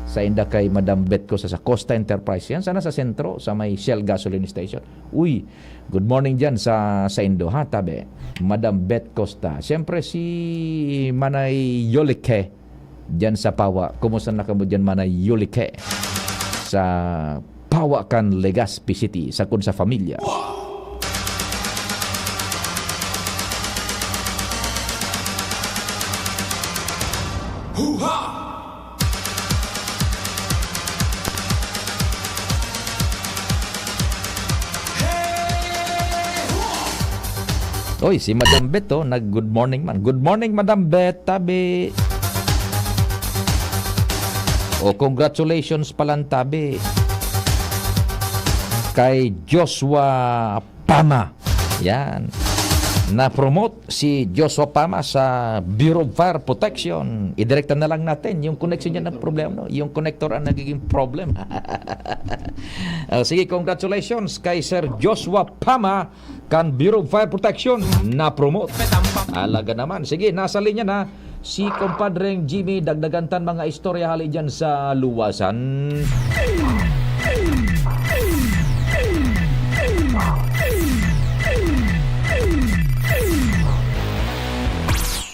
sa inda kay Madam Beth Costa sa, sa Costa Enterprise. Yan sana sa sentro, sa may Shell gasoline station. Uy, good morning dyan sa sa Indo, ha, tabi. Madam Beth Costa. Siyempre, si Manay Yolike dyan sa Pawa. Kumusta na kamo dyan, Manay Yolike? Sa Pawa kan Legazpi City, sakod sa familia. Oy, si Madam Beth, oh, nag-good morning man. Good morning, Madam Beth, tabi. Oh, congratulations palan, tabi. Kay Joshua Pama. Yan. Na-promote si Joshua Pama sa Bureau of Fire Protection. Idirekta na lang natin yung connection niya ng problema, no? Yung connector ang nagiging problem. Ah, sige, congratulations kay Sir Joshua Pama kan Bureau of Fire Protection. Na-promote. Alaga naman. Sige, nasa linya na si Compadreng Jimmy. Dagdagan tan mga istorya hali dyan sa luwasan.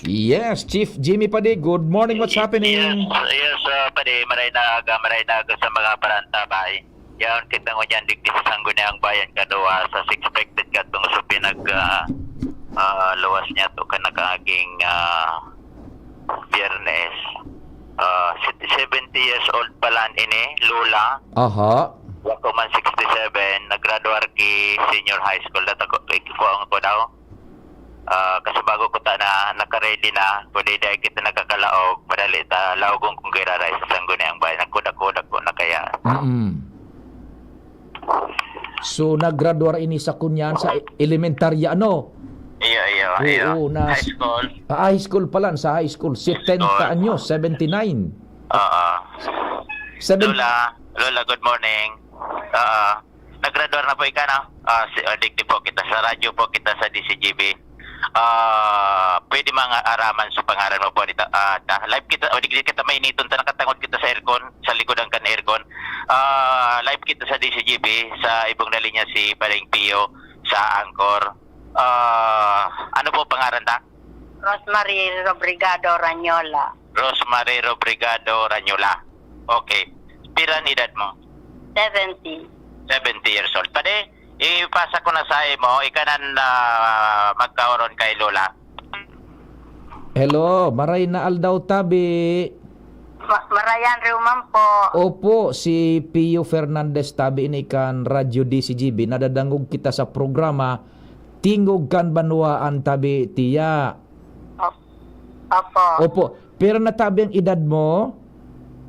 Yes, Chief Jimmy Padi, good morning. What's happening? Yes, yes, uh, Padi, maray na aga, maray na aga sa mga parantabay. Yaon kita ngunyan digdi sa Sangguniang Bayan, kadua sa expected katong sa pinag ah, ah, luwas niya to ka nakaaging ah, Biyernes. Ah, si- seventy years old pa lang ini, Lola. Aha. Wako man sixty-seven, naggraduar ki senior high school. Data ko, ko ang ko daw. Ah, kasi bago ko ta na, nakaready na, kundi dahil kita nagkakalaog, madali ta, laogon kung giraray sa Sangguniang Bayan. Nagkuda-kuda ko na kaya. Mm. So, naggraduar ini sa kunyan sa elementarya, ano? Iyo, iyo, iyo. Oo, na High school. Ah, high school pa lang, sa high school. Setenta anyos, seventy-nine. Oo. Seven- Lola, Lola, good morning. Oo. Naggraduar na po ika, no? Ah, si, ah, digdi po kita. Sa radyo po kita sa D C G B. Ah, pwede mga araman sa pangaran mo po dito. Ah, ta, live kita, o digdi kita mainiton, ta nakatangod kita sa aircon, sa likodan kan aircon. Ah, live kita sa D C G B, sa ibong na linya si Paring Pio, sa Anchor. Ah, ano po pangaran ta? Rosemary Robrigado Ranyola. Rosemary Robrigado Ranyola. Okay. Piran edad mo? Seventy. Seventy years old. Pwede, ipasa ko na sa imo, ikanan na magkaoron kay Lola. Hello, maray na aldaw, tabi. Ma- Marayan Reuman po. Opo, si Pio Fernandez, tabi ini kan Radyo D C G B. Nadadangog kita sa programa Tingog kan Banwaan, tabi, tiya. Op- Opo. Opo. Pero natabi ang edad mo?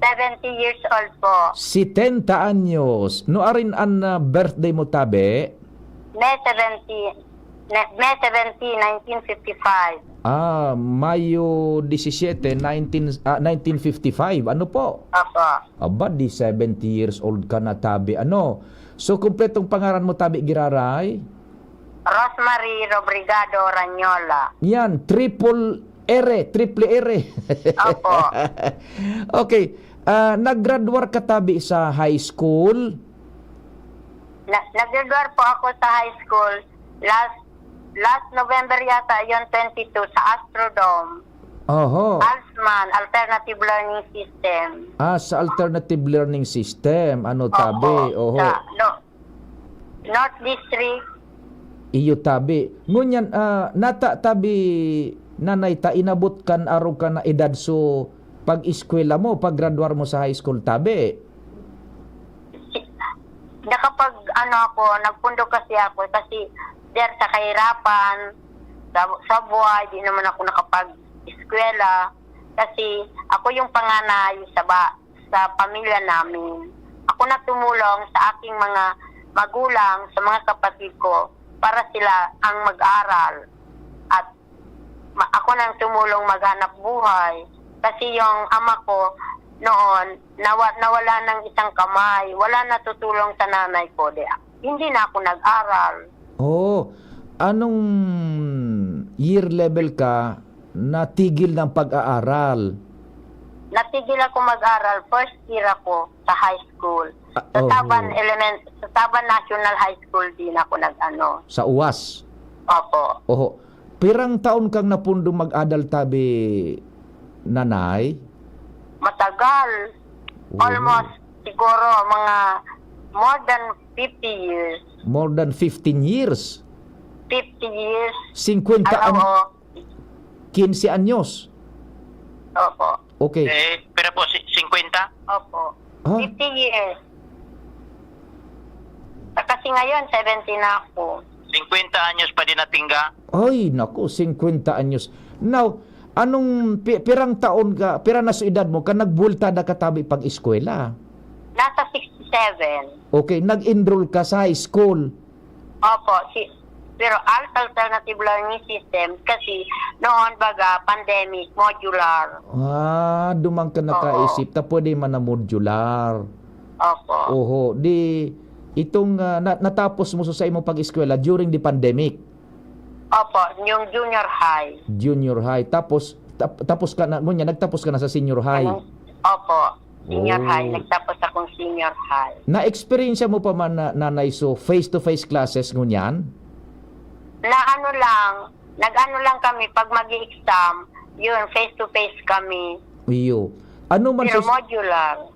Seventy years old po. Setenta anyos. Nuarin an, ah, birthday mo, tabi? May seventy, May, May seventeen, nineteen fifty-five. Ah, Mayo disisiete, nineteen, ah, nineteen fifty-five. Ano po? Opo. Aba, di seventy years old ka na, tabi. Ano? So, kumpletong pangaran mo, tabi, giraray? Rosemary Robrigado Ranyola. Yan, triple R, triple R. Opo. Okay. Ah, naggraduar ka, tabi, sa high school? Na, naggraduar po ako sa high school last last November yata yon, twenty-two, sa Astrodome. Oho. ALSMAN, Alternative Learning System. Ah, sa Alternative Learning System. Ano, tabi? Oho. Oho. Sa, no, North District. Iyo, tabi. Ngunyan, ah, nata, tabi, nanay, ta inabot kan arog ka na edad, so pag-eskwela mo, paggraduar mo sa high school, tabi? Nakapag, ano ako, nagpundok kasi ako kasi dahil sa kahirapan, sa, sa buhay, di naman ako nakapag-eskwela kasi ako yung panganay sa ba, sa pamilya namin. Ako na tumulong sa aking mga magulang, sa mga kapatid ko, para sila ang mag-aral. At ma-, ako nang tumulong maghanap buhay. Kasi yung ama ko noon, nawa-, nawala ng isang kamay. Wala natutulong sa nanay ko. Di, hindi na ako nag-aral. Oh, anong year level ka natigil ng pag-aaral? Natigil ako mag-aral. First year ako sa high school. Ah, Sa oho. Taban Element-, sa Taban National High School din ako nag-ano. Sa UAS? Opo. Oho. Pirang taon kang napundong mag-adal, tabi, nanay? Matagal. Wow. Almost, siguro, mga more than fifty years. More than fifteen years? Fifty years. Singkwenta Ano, an-, oh. Quince anyos? Opo. Okay. Eh, pira po? Si-, singkwenta? Opo. Ha? Fifty years. Ah, kasi ngayon, seventy na ako. Singkwenta anyos pa din natingga? Ay, naku, singkwenta anyos. Now, anong pi-, pirang taon ka, pira na sa edad mo, ka nagbultada ka tabi pag-eskwela? Nasa sixty-seven. Okay, nag-enroll ka sa high school? Opo, si, pero al-, alternative learning system kasi noon baga pandemic, modular. Ah, duman ka Oo. nakaisip ta pwede man na modular. Opo. Oho, di itong, ah, na-, natapos mo sa, sa imong pag-eskwela during the pandemic? Opo, yung junior high. Junior high. Tapos, tap-, tapos ka na, ngunyan, nagtapos ka na sa senior high? Ano? Opo, senior Oh. high. Nagtapos akong senior high. Na-eksperyensya mo pa man na, Nanay, so face-to-face classes ngunyan? Na ano lang, nag-ano lang kami, pag mag-exam, yun, face-to-face kami. Iyo. Ano man Pero sus- modular.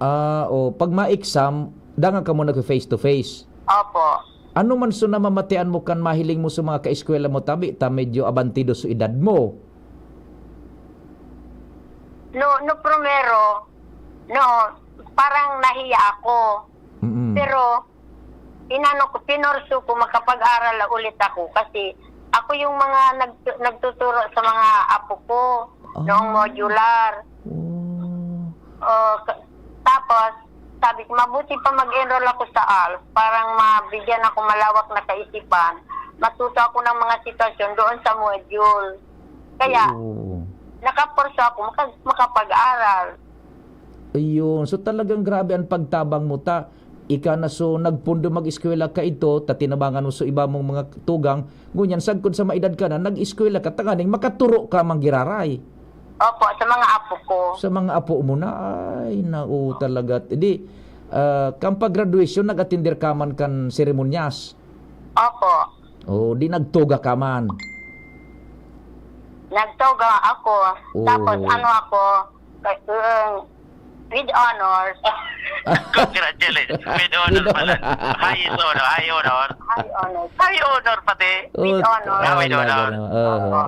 Ah, o, pag ma-exam, dangan ka mo nag-face-to-face? Opo. Ano man so namamatean mo kan mahiling mo sa mga kaeskwela mo, tabi ta medyo abantido sa edad mo? No, no, primero, no, parang nahiya ako. Mm. Pero, inano ko, pinorso ko, makapag-aral na ulit ako kasi ako yung mga nagtu-, nagtuturo sa mga apo ko noong Ah. modular. Oh. Oh, ka-, tapos, sabi ko, "Mabuti pa mag-enroll ako sa al-, parang mabigyan ako malawak na kaisipan. Matuto ako ng mga sitwasyon doon sa module." Kaya, Oo. nakaporso ako maka-, makapag-aral. Ayun. So, talagang grabe ang pagtabang mo ta. Ika na so nagpundo mag-eskwela ka ito, ta tinabangan mo so iba mong mga tugang. Ngunyan, sagkod sa maedad ka na, nag-eskwela ka, tanganing makaturo ka man giraray. Opo, sa mga apo ko. Sa mga apo mo na, ay, nao talaga. Di, ah, kan pag-graduation, nag-atender ka man kan seremonyas? Opo. Oh, di nagtoga ka man? Nagtoga ako. Oh. Tapos ano ako, eh, with honors. Congratulations. With honor With pala. honor. Highest honor, high honor. High honors. High honor pati. Oh, With honor. Ah, with talaga honor. naman. Oho. Opo.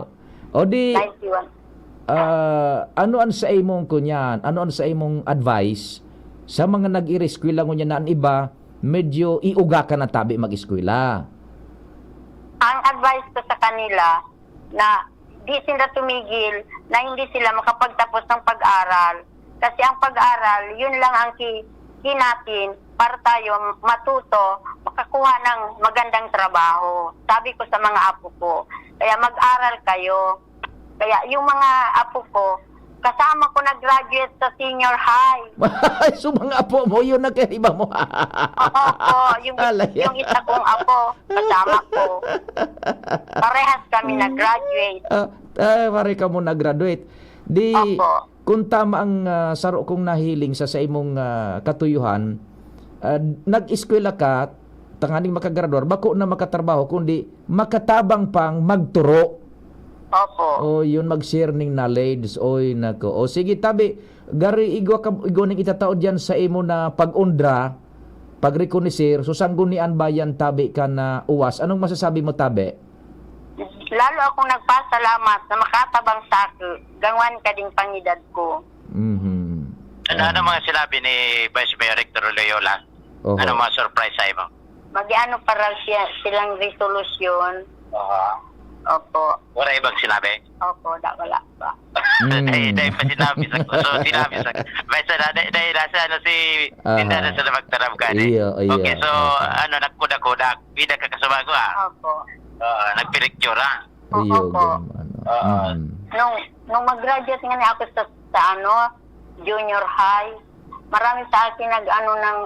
O di, Ninety-one. ah, ano ang sa imong kunyan? Ano ang sa imong advice sa mga nag-ireskwela ngunyan na ang iba medyo iuga ka na tabi mag-eskwela? Ang advice ko sa kanila na di sila tumigil, na hindi sila makapagtapos ng pag-aral. Kasi ang pag-aral, yun lang ang ki-, ki natin para tayo matuto, makakuha ng magandang trabaho. Sabi ko sa mga apo ko, "Kaya mag-aral kayo." Kaya yung mga apo ko, kasama ko nag-graduate sa senior high. Ay, so mga apo mo, yun ang kaiba mo. Opo, yung, Alay. Yung isa kong apo, kasama ko. Parehas kami nag-graduate. Ah, ah, pare ka mo nag-graduate. Di, Opo. Kung tama ang ah, saro kong nahiling sa, sa imong ah, katuyuhan, ah, nag-eskwela ka, tanganing makagraduar, bako na makatrabaho, kundi makatabang pang magturo. Opo. O, yun, mag-share ning knowledge. Oy, nako. O, sige, tabi, gari, igwa, ka, igwa ning itatao dyan sa imo na pag-undra, pag-rekonoser, so sanggunian ba yan, tabi, ka na uwas? Anong masasabi mo, tabi? Lalo akong nagpasalamat na makatabang sa ako, gangwan ka ding pangidad ko. Mhm. Ano, ano mga sinabi ni Vice Mayor Hector Loyola? Oho. Ano mga surprise sa imo? Mag-ano pa raw siya, silang resolusyon. Aha. Opo. Wala ibang sinabi? Opo, da, wala pa. Mm. Dahil, dahil pa sinabi sa so, sinabi sa basta na dahil, dahil nasa ano si Aha. Tinda na sa magtarab ka ni. Iyo, iyo. Okay, so Okay. Ano, nagkuda-kuda, bida ka kasubago ah. Opo. Oo, nagpiriktura. Iyo, Opo. gam-, ano. Oo. Mm. Nung, nung mag-graduate nga ni ako sa, sa ano, junior high, marami sa akin nag-ano ng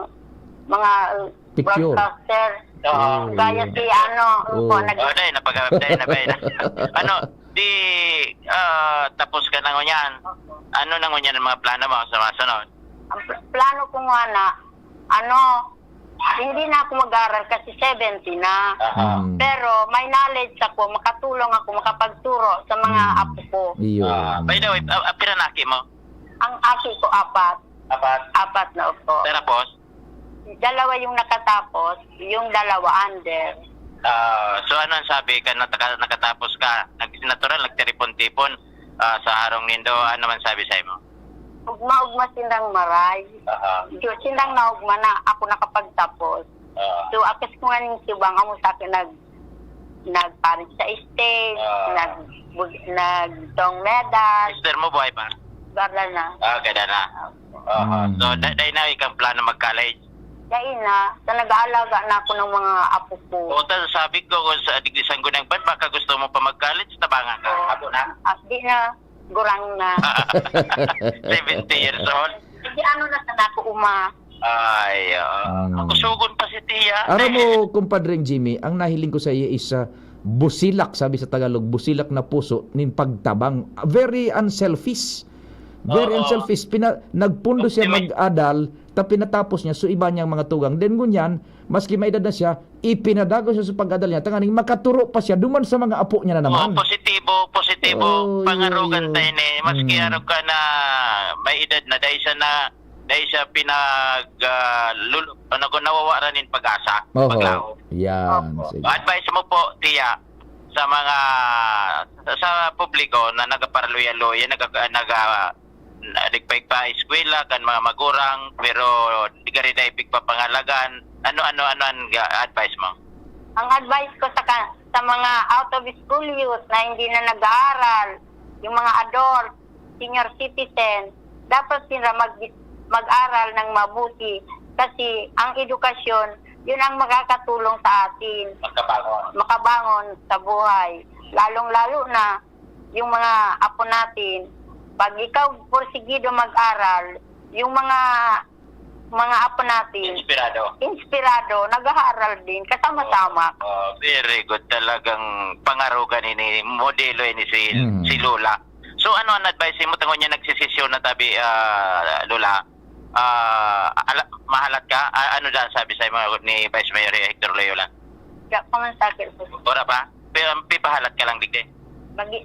mga uh, Picture. broadcaster. Oo. Oh, Gaya yeah. Si ano, Oh. po, nag- Oh, dahil napag-, dahil na ba yun? Ano, di ah, tapos ka na ngunyan. Ano na ngunyan ang mga plano mo sa mga sunod? Ang pl- plano ko nga na, ano, hindi na ako mag-aral kasi seventy na. Aha. Mm. Pero may knowledge ako, makatulong ako, makapagturo sa mga Mm. apo ko. Iyo. Ah, by the way, ah, ah, pira na aki mo? Ang aki ko apat. Apat. Apat na upo. Tapos? Dalawa yung nakatapos, yung dalawa under. Ah, so ano ang sabi ka na taka- nakatapos ka? Nag natural nagtiripon-tipon ah, sa harong nindo, ano man sabi sa imo? Ugma-ugma sindang maray. Aha. Diyos sindang naugma na ako nakapagtapos. Ah. So, akas ko nga ning tubang amo sa akin nag nagparit sa stage, Ah. nag nagtong medal, Mister mo buhay pa? barla na. Ah, kada na. Aha. Mm. So, da- dahil na ikang plano mag-college? Dahil na, sa nag-aalaga na ako ng mga apo ko. O, ta- sabi ko, kung sa digdi sanggunang ban, baka gusto mo pa mag-college, tabangan ka. Apo na? Ah, di na, gurang na. Seventy years old. Hindi ano na sana ako uma. Ay, oo. Mm. Makusugon pa si Tia. Aram mo, kumpadreng Jimmy, ang nahiling ko sa iyo is ah, busilak, sabi sa Tagalog, busilak na puso nin pagtabang. Very unselfish. Very Oo. Unselfish. Pina, nagpundo siya Optimist. mag-adal, ta pinatapos niya, so iba niyang mga tugang. Then ngunyan, maski may edad na siya, ipinadagos siya sa pag-adal niya, tanganing makaturo pa siya duman sa mga apo niya na naman. Oh, positibo, positibo. Oh, Pangarugan yun, yun. tayo ni. Maski Mm. arog ka na may edad na, dahil siya na, dahil siya pinag, ah, lulu-, ano ko, nawawaran nin pag-asa, Oho. paglaom. Yan. Opo. Sige. Advice mo po, Tia, sa mga, sa, sa publiko na nagaparaluya-luya, naga, naga, nagpaigpa eskwela kan mga magurang, pero di ka rin naipigpapangalagan. Ano, ano, ano ang ga- advice mo? Ang advice ko sa ka, sa mga out of school youth na hindi na nag-aaral, yung mga adult, senior citizen, dapat sila mag mag-aral ng mabuti kasi ang edukasyon, yun ang makakatulong sa atin Magkabangon. makabangon sa buhay. Lalong-lalo na yung mga apo natin. Pag ikaw porsigido mag-aral, yung mga mga apo natin, Inspirado. inspirado, nag-aaral din, kasama-sama. Oh, very good. Talagang pangarugan ini, modelo ini si, Mm. si Lola. So ano ang advice mo tangon niya nagsisisyon na tabi, ah, Lola? Ah, ala, mahalat ka? Ah, ano daw sabi sa mga ni Vice Mayor Hector Loyola? Kaya pa man sakit po. Ora pa? Pero pipahalat ka lang digdi. Magi,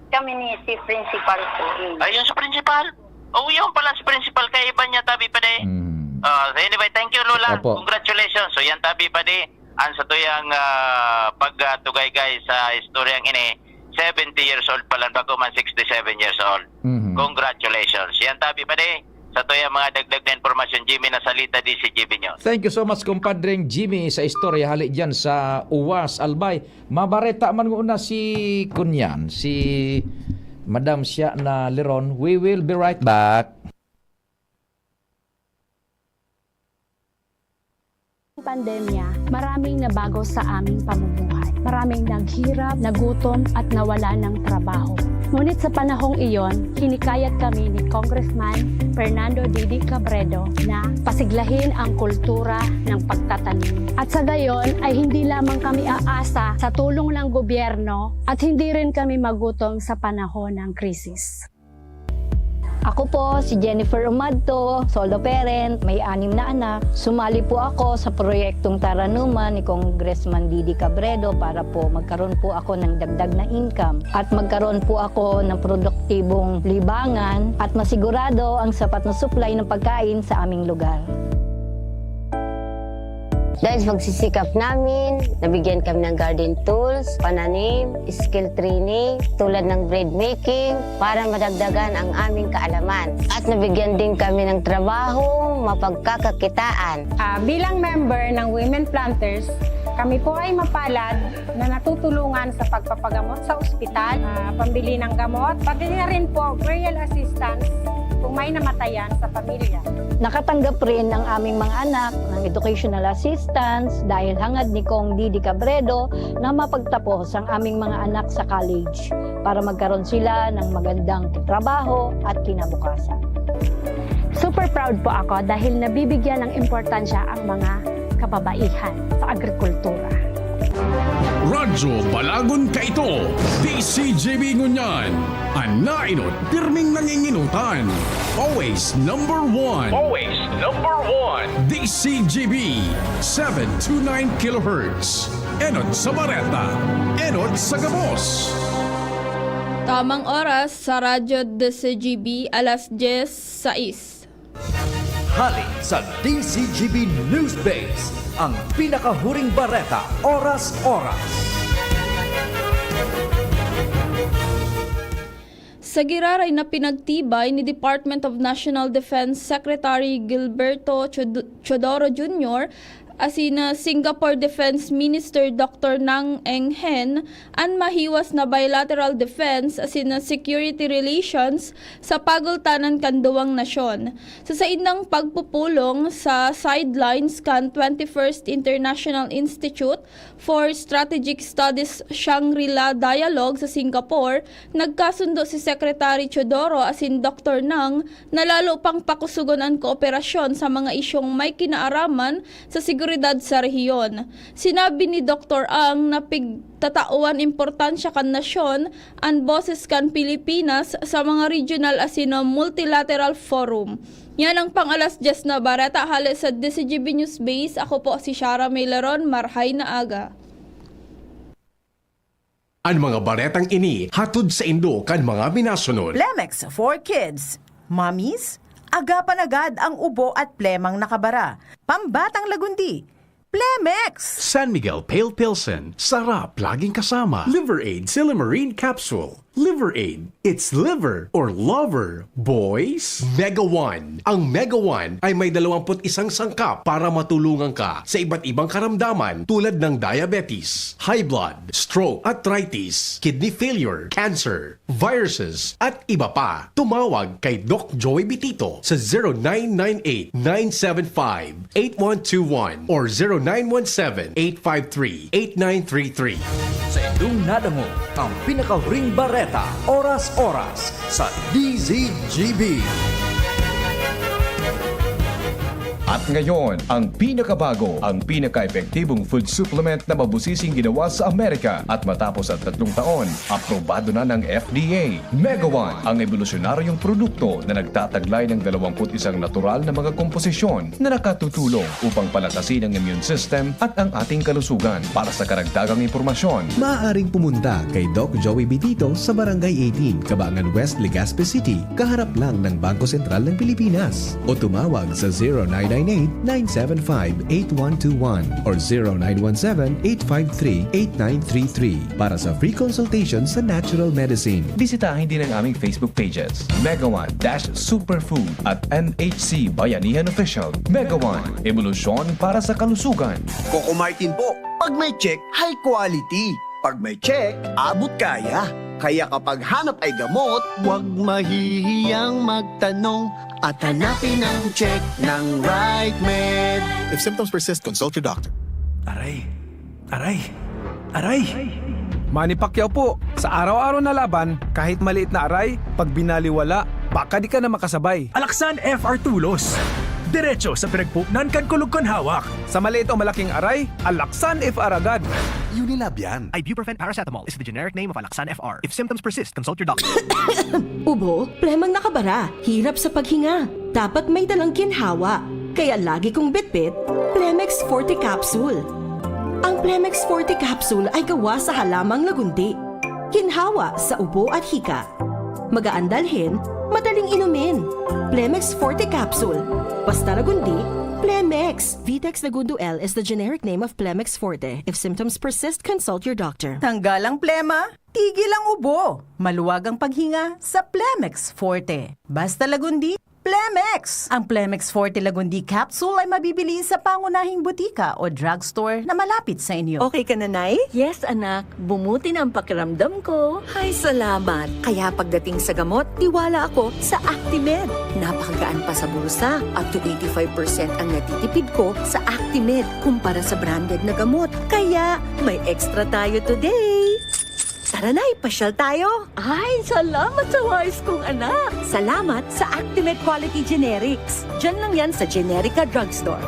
kami ni si principal po eh. Ayun sa principal. Oh, yun pala si principal kay iba niya tabi pa de. Mm. Ah, so anyway, thank you Lola. Opo. Congratulations. So yan tabi pa de. Ang sa tuyang ah, pagtugay guys sa istoryang ini, seventy years old pa lang, bako man sixty-seven years old. Mhm. Congratulations. Yan tabi pa de. Sa tuyang mga dagdag na impormasyon, Jimmy Nasalita, D C G B News. Thank you so much, kumpadreng Jimmy, sa istorya hali dyan sa Uwas, Albay. Mabareta man una si Kunyan, si Madam siya na Leron. We will be right back. Pandemya, maraming nabago sa aming pamumuhay. Maraming naghirap, nagutom, at nawalan ng trabaho. Ngunit sa panahong iyon, hinikayat kami ni Congressman Fernando Didi Cabredo na pasiglahin ang kultura ng pagtatanim. At sa gayon ay hindi lamang kami aasa sa tulong ng gobyerno at hindi rin kami magutom sa panahon ng krisis. Ako po si Jennifer Umadto, solo parent, may anim na anak. Sumali po ako sa proyektong Taranuman ni Congressman Didi Cabredo para po magkaroon po ako ng dagdag na income at magkaroon po ako ng produktibong libangan at masigurado ang sapat na supply ng pagkain sa aming lugar. Dahil sa pagsisikap namin, nabigyan kami ng garden tools, pananim, skill training, tulad ng bread making, para madagdagan ang aming kaalaman. At nabigyan din kami ng trabaho, mapagkakakitaan. Ah, bilang member ng Women Planters, kami po ay mapalad na natutulungan sa pagpapagamot sa ospital, ah, pambili ng gamot, pati na rin po burial assistance kung may namatayan sa pamilya. Nakatanggap rin ang aming mga anak ng educational assistance dahil hangad ni Cong Didi Cabredo na mapagtapos ang aming mga anak sa college para magkaroon sila ng magandang trabaho at kinabukasan. Super proud po ako dahil nabibigyan ng importansya ang mga kababaihan sa agrikultura. Radyo Balagon Kaito, D C G B ngunyan. An nainot, pirming nanginginotan. Always number one. Always number one. D C G B, seven two nine kilohertz. Enot sa Bareta, enot sa gabos. Tamang oras sa Radyo D C G B, alas dyes sais. Hali sa D C G B News Base, ang pinakahuring bareta, oras-oras. Sa giraray na pinagtibay ni Department of National Defense Secretary Gilberto Teod-, Teodoro Junior asin, ah, Singapore Defense Minister Doctor Nang Eng Hen an mahiwas na bilateral defense asin, ah, security relations sa pagultanan kan duwang nasyon. Sa saindang pagpupulong sa sidelines kan twenty-first International Institute for Strategic Studies Shangri-La Dialogue sa Singapore, nagkasundo si Secretary Teodoro asin Doctor Nang na lalo pang pakusugon an kooperasyon sa mga isyong may kinaaraman sa seguridad sa rehiyon. Sinabi ni Doctor Ang na pigtatawan importansya kan nasyon an boses kan Pilipinas sa mga regional asin multilateral forum. Yan ang pang-alas dyes na bareta hale sa D C G B News Base. Ako po si Shara Maileron. Marhay na aga. An mga baretang ini hatod saindo kan mga minasunod. Plemex for Kids. Mommies, agapan agad ang ubo at plemang nakabara. Pambatang lagundi. Plemex! San Miguel Pale Pilsen, sarap laging kasama. Liver Aid Silymarin Capsule. Liver Aid, it's liver or lover, boys. Mega One. Ang Mega One ay may dalawampu't isang sangkap para matulungan ka sa iba't ibang karamdaman tulad ng diabetes, high blood, stroke, arthritis, kidney failure, cancer, viruses, at iba pa. Tumawag kay Doc Joey Bitito sa zero nine nine eight, nine seven five, eight one two one or zero nine one seven, eight five three, eight nine three three. Sa indong nadangog, ang pinakahuring bareta, oras-oras, sa D Z G B. At ngayon, ang pinakabago, ang pinaka-epektibong food supplement na mabusising ginawa sa Amerika at matapos ang tatlong taon, aprobado na ng F D A. Mega One, ang ebolusyonaryong produkto na nagtataglay ng dalawampu't isang natural na mga komposisyon na nakatutulong upang palakasin ang immune system at ang ating kalusugan. Para sa karagdagang impormasyon, Maaaring pumunta kay Doc Joey Bitito sa Barangay eighteen, Cabangan West, Legazpi City, kaharap lang ng Bangko Sentral ng Pilipinas. O tumawag sa zero nine nine eight, nine seven five, eight one two one or zero nine one seven, eight five three, eight nine three three para sa free consultation sa natural medicine. Bisitahin din ang aming Facebook pages, Mega One dash Superfood at M H C Bayanihan Official. Mega One, ebolusyon para sa kalusugan. Coco Martin po. Pag may check, high quality. Pag may check, abot kaya. Kaya kapag hanap ay gamot, huwag mahihiyang magtanong at hanapin ang check ng right med. If symptoms persist, consult your doctor. Aray! Aray! Aray! Manny Pacquiao po, sa araw-araw na laban, kahit maliit na aray, pag binaliwala, baka di ka na makasabay. Alaksan F R Tulos. Diretso sa pinagpuknan kan kulog kan hawak. Sa maliit o malaking aray, Alaksan F R agad. Unilab yan. Ibuprofen paracetamol is the generic name of Alaksan F R. If symptoms persist, consult your doctor. Ubo, plemang nakabara, hirap sa paghinga. Dapat may dalang ginhawa. Kaya lagi kong bitbit, Plemex Forte Capsule. Ang Plemex Forte Capsule ay gawa sa halamang lagundi. Ginhawa sa ubo at hika. Magaan dalhin, madaling inumin. Plemex Forte Capsule. Basta Lagundi, Plemex. Vitex Lagundo L is the generic name of Plemex Forte. If symptoms persist, consult your doctor. Tanggal ang plema, tigil ang ubo. Maluwag ang paghinga sa Plemex Forte. Basta Lagundi, Plemex! Ang Plemex Forte Lagundi Capsule ay mabibili sa pangunahing butika o drugstore na malapit sa inyo. Okay ka na, Nay? Yes, anak. Bumuti na ang pakiramdam ko. Ay, salamat. Kaya pagdating sa gamot, tiwala ako sa Actimed. Napakagaan pa sa bulsa. Up to eighty-five percent ang natitipid ko sa Actimed kumpara sa branded na gamot. Kaya, may extra tayo today. Tara na, ipasyal tayo! Ay, salamat sa wais kong anak! Salamat sa Actimed Quality Generics. Diyan lang yan sa Generica Drugstore.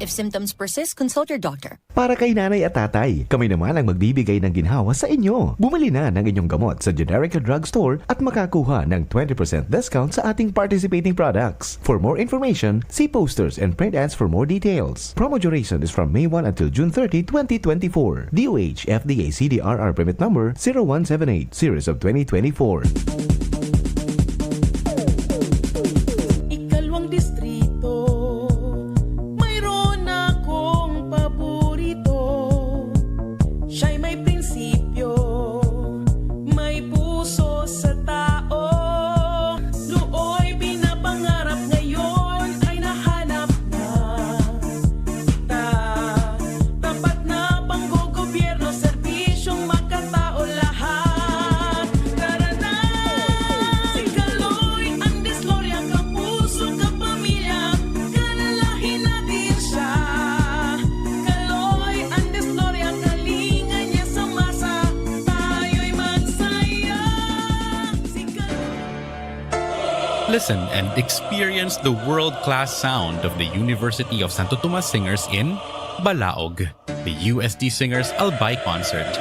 If symptoms persist, consult your doctor. Para kay nanay at tatay, kami naman ang magbibigay ng ginhawa sa inyo. Bumili na ng inyong gamot sa Generica Drugstore at makakuha ng twenty percent discount sa ating participating products. For more information, see posters and print ads for more details. Promo duration is from May one until June thirty, twenty twenty-four. D O H F D A C D R R permit number zero one seven eight, series of twenty twenty-four. Ikalwang distrito, mayroon akong paborito. Siya'y may prinsipyo, may puso sa tao. Nooy pinapangarap, ngayon ay nahanap na. Kita, tapat na panggogobyerno, serbisyong makatao lahat. Tara na! Si Kaloy ang disloria, kapuso, kapamilya, kalalahi natin siya. Kaloy ang disloria, kalinga niya sa masa, tayo'y magsaya. Si Kaloy. Listen and experience the world-class sound of the University of Santo Tomas Singers in Balaog, the U S T Singers Albay Concert,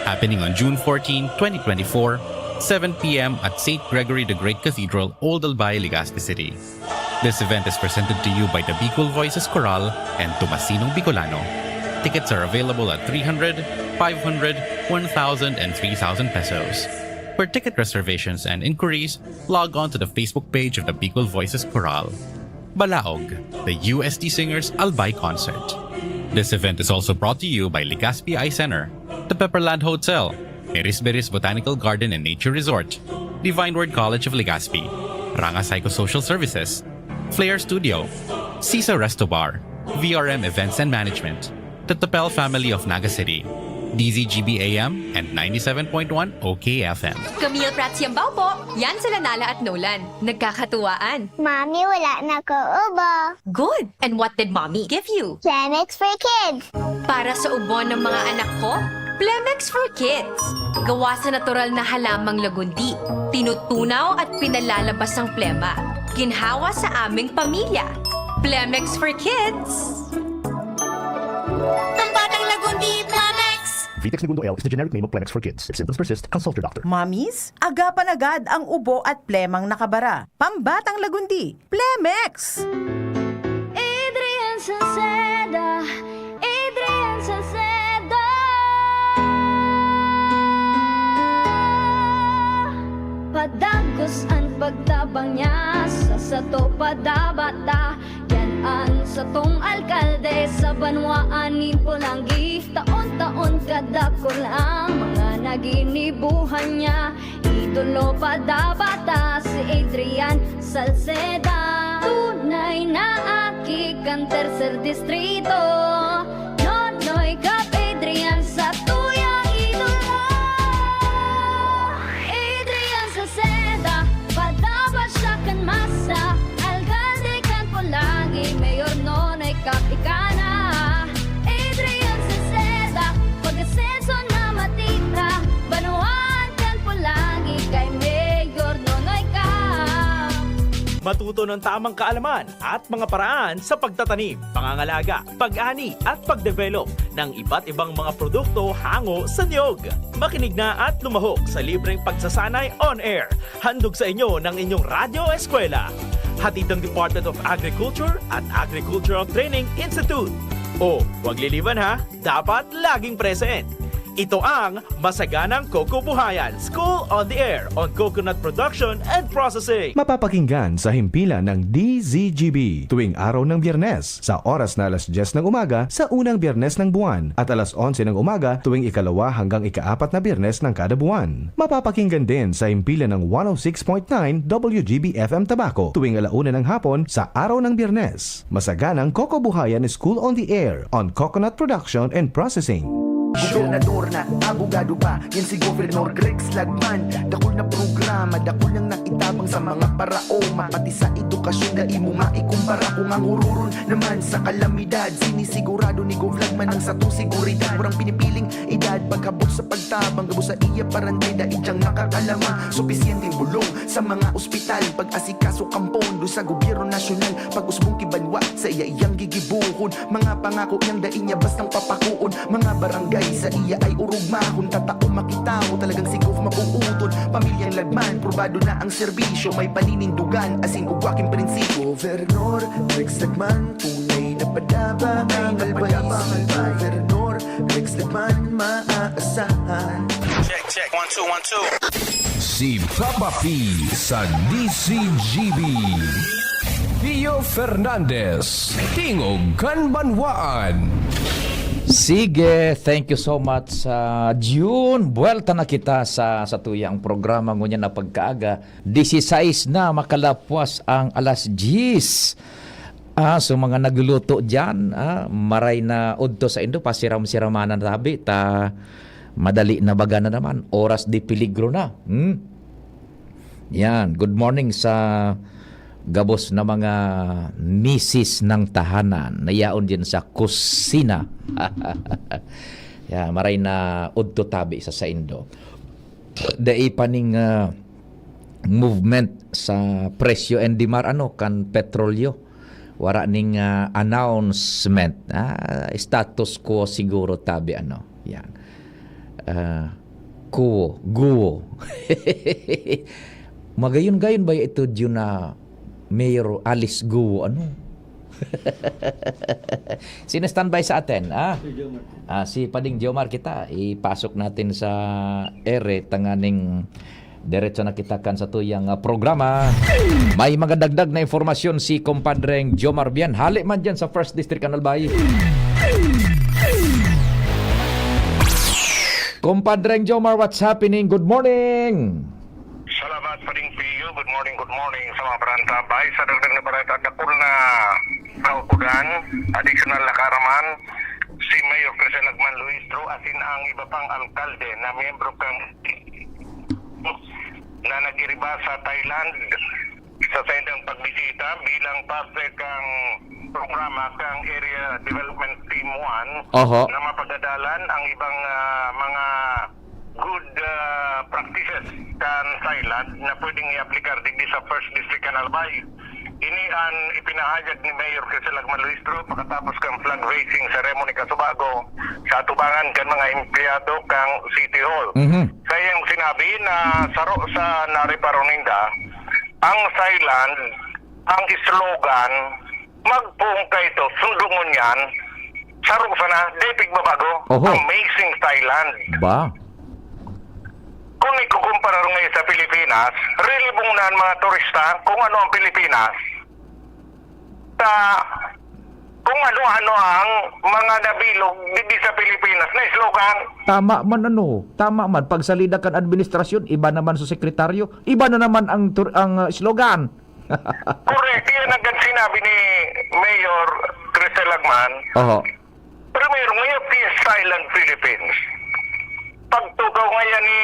happening on June fourteen, twenty twenty-four, seven p m at Saint Gregory the Great Cathedral, Old Albay, Legazpi City. This event is presented to you by the Bicol Voices Chorale and Tomasinong Bicolano. Tickets are available at three hundred, five hundred, one thousand, and three thousand pesos. For ticket reservations and inquiries, log on to the Facebook page of the Bicol Voices Chorale. Balaog, the U S T Singers Albay Concert. This event is also brought to you by Legazpi Eye Center, the Pepperland Hotel, Mirismiris Botanical Garden and Nature Resort, Divine Word College of Legazpi, Ranga Psychosocial Services, Flair Studio, Sisa Resto Bar, V R M Events and Management, the Tapel Family of Naga City, D Z G B A M and ninety-seven point one O K F M. Camille Prats Yambao po. Yan sila Nala at Nolan. Nagkakatuwaan. Mami, wala na ko ubo. Good! And what did Mommy give you? Plemex for Kids. Para sa ubo ng mga anak ko, Plemex for Kids. Gawa sa natural na halamang lagundi, tinutunaw at pinalalabas ang plema. Ginhawa sa aming pamilya. Plemex for Kids! Ang batang lagundi, Plemex! Vitex Negundo L is the generic name of Plemex for Kids. If symptoms persist, consult your doctor. Mommies, agapan agad ang ubo at plemang nakabara. Pambatang lagundi, Plemex! Adrian Salceda, Adrian Salceda. Padagos an pagtabang niya sa sato padabata. Yan an satong alkalde sa banwaan nin Polangui. Taon-taon kadakul ang mga naginibuhan niya. Idolo padabata si Adrian Salceda. Tunay na aki kan Tercer Distrito. Nonoy Cap Adrian sa tuyang idolo. Matuto ng tamang kaalaman at mga paraan sa pagtatanim, pangangalaga, pag-ani at pagdevelop ng iba't ibang mga produkto hango sa niyog. Makinig na at lumahok sa libreng pagsasanay on air. Handog sa inyo ng inyong Radyo Eskwela. Hatid ng Department of Agriculture at Agricultural Training Institute. O, huwag liliwan ha, dapat laging present. Ito ang Masaganang Coco Buhayan, School on the Air on Coconut Production and Processing. Mapapakinggan sa himpilan ng D Z G B tuwing araw ng Biyernes, sa oras na alas dyes ng umaga sa unang Biyernes ng buwan at alas onse ng umaga tuwing ikalawa hanggang ikaapat na Biyernes ng kada buwan. Mapapakinggan din sa himpilan ng one oh six point nine W G B F M Tabaco tuwing ala una ng hapon sa araw ng Biyernes. Masaganang Coco Buhayan School on the Air on Coconut Production and Processing. Gobernador na, abogado pa, yan si Governor Rex Lagman. Dakul na programa, dakul nang naitabang sa mga paraoma. Pati sa edukasyon, dai mo maikumpara. Kung ang ururon naman sa kalamidad, sinisigurado ni Gov Lagman ang satong seguridad. Murang pinipiling edad, paghabot sa pagtabang, gabos sa iya parantay, dai diyang makakalamang. Supisyenteng bulong sa mga ospital, pag-asikaso kan pondo sa gobyerno nasyonal, pag-usbong ki banwa, saiya iyang gigibohon. Mga pangako niyang dai niya bastang papakoon. Mga barangay saiya ay orog mahon. Tatao makita mo talagang si Gov mabubuton. Pamilyang Lagman, probado na ang serbisyo. May paninindugan, asin ugwa king prinsipyo. Gobernador Rex Lagman, tunay na padaba ang albays. Gobernador Rex Lagman, maaasahan. Check, check. One, two, one, two. Si Papa P sa D Z G B. Pio Fernandez, Tingog kan Banwaan. Sige, thank you so much, ah, June. Buwelta na kita sa, sa tuyang programa ngunyan na pagkaaga. Disisais na, makalapwas ang alas dyes. Ah, so mga nagluluto diyan, ah, maray na udto saindo, pasiram-siramanan tabi, ta madali na baga na naman, oras de peligro na. Hmm? Yan, good morning sa gabos na mga misis ng tahanan na yaon din sa kusina. Yan, maray na udto tabi sa saindo. Dai pa ning, ah, movement sa presyo, N D M A R, ano, kan petrolyo. Wara ning, ah, announcement. Ah, status quo siguro tabi, ano. Yan. Ah, quo, guo. Magayon-gayon ba ito, Jun, na Mayor Alice Guo, ano? Sino standby sa atin, ah? Si Jomar. Ah, si Pading Jomar kita. Ipasok natin sa ere, tanganing diretso na kita kan sa tuyang, ah, programa. May mga dagdag na impormasyon si Compadreng Jomar Bian. Hali man dyan sa First District, kan Albay. Compadreng Jomar, what's happening? Good morning! Salamat, Pading Pio. Good morning, good morning sa mga parantabay. Sa dagdag na balita, dakul na kautugan, additional na kaaraman, si Mayor Crisel Lagman Luistro, asin ang iba pang alkalde na miyembro kan na nag-iriba sa Thailand sa saindang pagbisita bilang parte kang programa kang Area Development Team one Oho. na mapagadalan ang ibang, ah, mga good, ah, practices kan Thailand na pwedeng i-aplikar digdi sa First District kan Albay. Ini an ipinahayag ni Mayor Crisel Agman Luistro pakatapos kan flag raising ceremony kasubago sa atubangan kan mga empleyado kan City Hall. Mhm. Sa iyang sinabi na saro sa nariparo ninda, ang Thailand, ang slogan, "Magpoon kaito, sundon ngunyan," saro sana, dai pigbabago. Oho. Amazing Thailand. Ba? Kung ikukumpara ngayon sa Pilipinas, relibong na ang mga turista kung ano ang Pilipinas sa kung ano-ano ang mga nabilog digdi sa Pilipinas na slogan. Tama man, ano, tama man. Pagsalida kan administrasyon, iba naman sa sekretaryo, iba na naman ang tur-, ang, ah, slogan. Correct. Yan ang sinabi ni Mayor Crisel Agman. Oho. Primero, ngayon, Fiesta Island, Philippines. Pagtugaw ngayon ni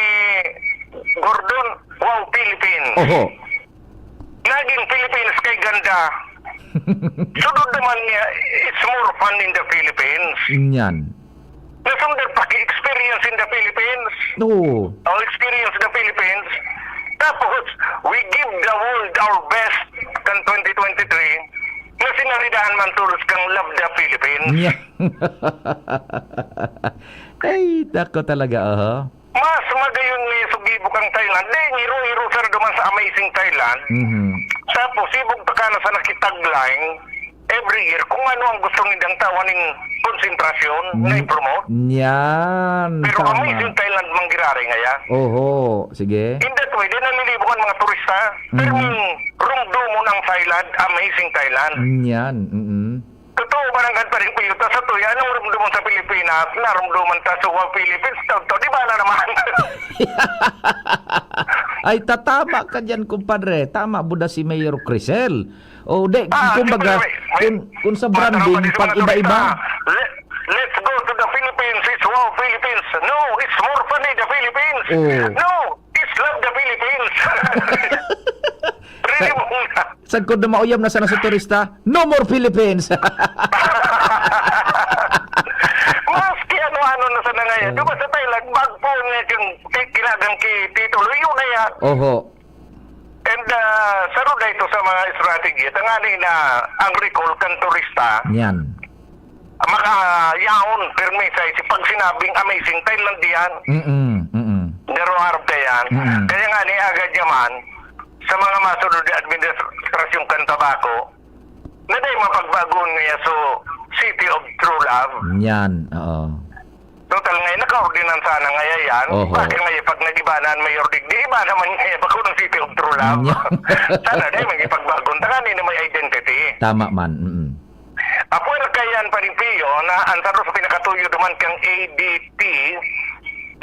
Gordon, wow, Philippines. Oho. Naging Philippines kay ganda. Sunod naman niya, it's more fun in the Philippines. Yan. Nasundan pa ki experience in the Philippines. Oo. O experience in the Philippines. Tapos, we give the world our best kan twenty twenty-three, na sinaridahan man tolos kang Love the Philippines. Nya. Ay, nako talaga, oho. Mas magayon nga sugibo kang Thailand. Di, ngiro-ngiro sa duman sa Amazing Thailand. Mhm. Tapos, ibog ta ka na sa nakitagline, every year, kung ano ang gusto nindang tawan ning konsentrasyon na N-, i-promote. Nyan, Pero tama. Amazing Thailand manggirari ngaya. Oho, sige. In that way, di nalilibo ang mga turista. Mhm. Pero kung rumdomon ang Thailand, Amazing Thailand. Nyan, mm. Totoo ba nang ganito rin, Piyuta? Sa tuya, anong rumdomon sa Pilipinas? Narumdoman ta sa Wow Philippines. Totoo, di ba na naman? Ay, tatama ka dyan, kumpadre. Tama, buda si Mayor Crisel. O, di, Ah, kumbaga, siyempre, may, may, kung, kung sa ah, branding, tama, pag iba-iba. Turista. Let, let's go to the Philippines. It's Wow Philippines. No, it's more funny the Philippines. Oh. No, it's love the Philippines. Really, Sa-, muna. Sagkod na mauyam na sana sa turista, "No more Philippines!" Maski ano-ano na sana ngayon. Oh. Di ba sa Thailand, bagpo nga kang ki-, kinagang ki titulo, yun na yan. Oho. And, ah, sarod na ito sa mga strategy. Tangani na ang recall kan turista. Yan. Makayaon, pirmi sa isip. Pag sinabing amazing, Thailand yan. Mm-mm, mm-mm. Garo harap ka yan. Mm-mm. Kaya nga, ni agad niya man, sa mga masunod na administrasyon kan Tabaco, na dahil mapagbagoon niya so City of True Love. Yan, oo. Total ngayon, naka-ordinansa na ngayon yan. Oho. Bakit ngayon pag nag-iba na ang mayor digdi, iba naman ngayon, bako ng City of True Love? Yan. Sana dahil may ipagbagoon, tangani na may identity. Tama man, mm. Apuwer kaiyan pa rin, Pio, na ang saro sa pinakatuyo duman kang A D T,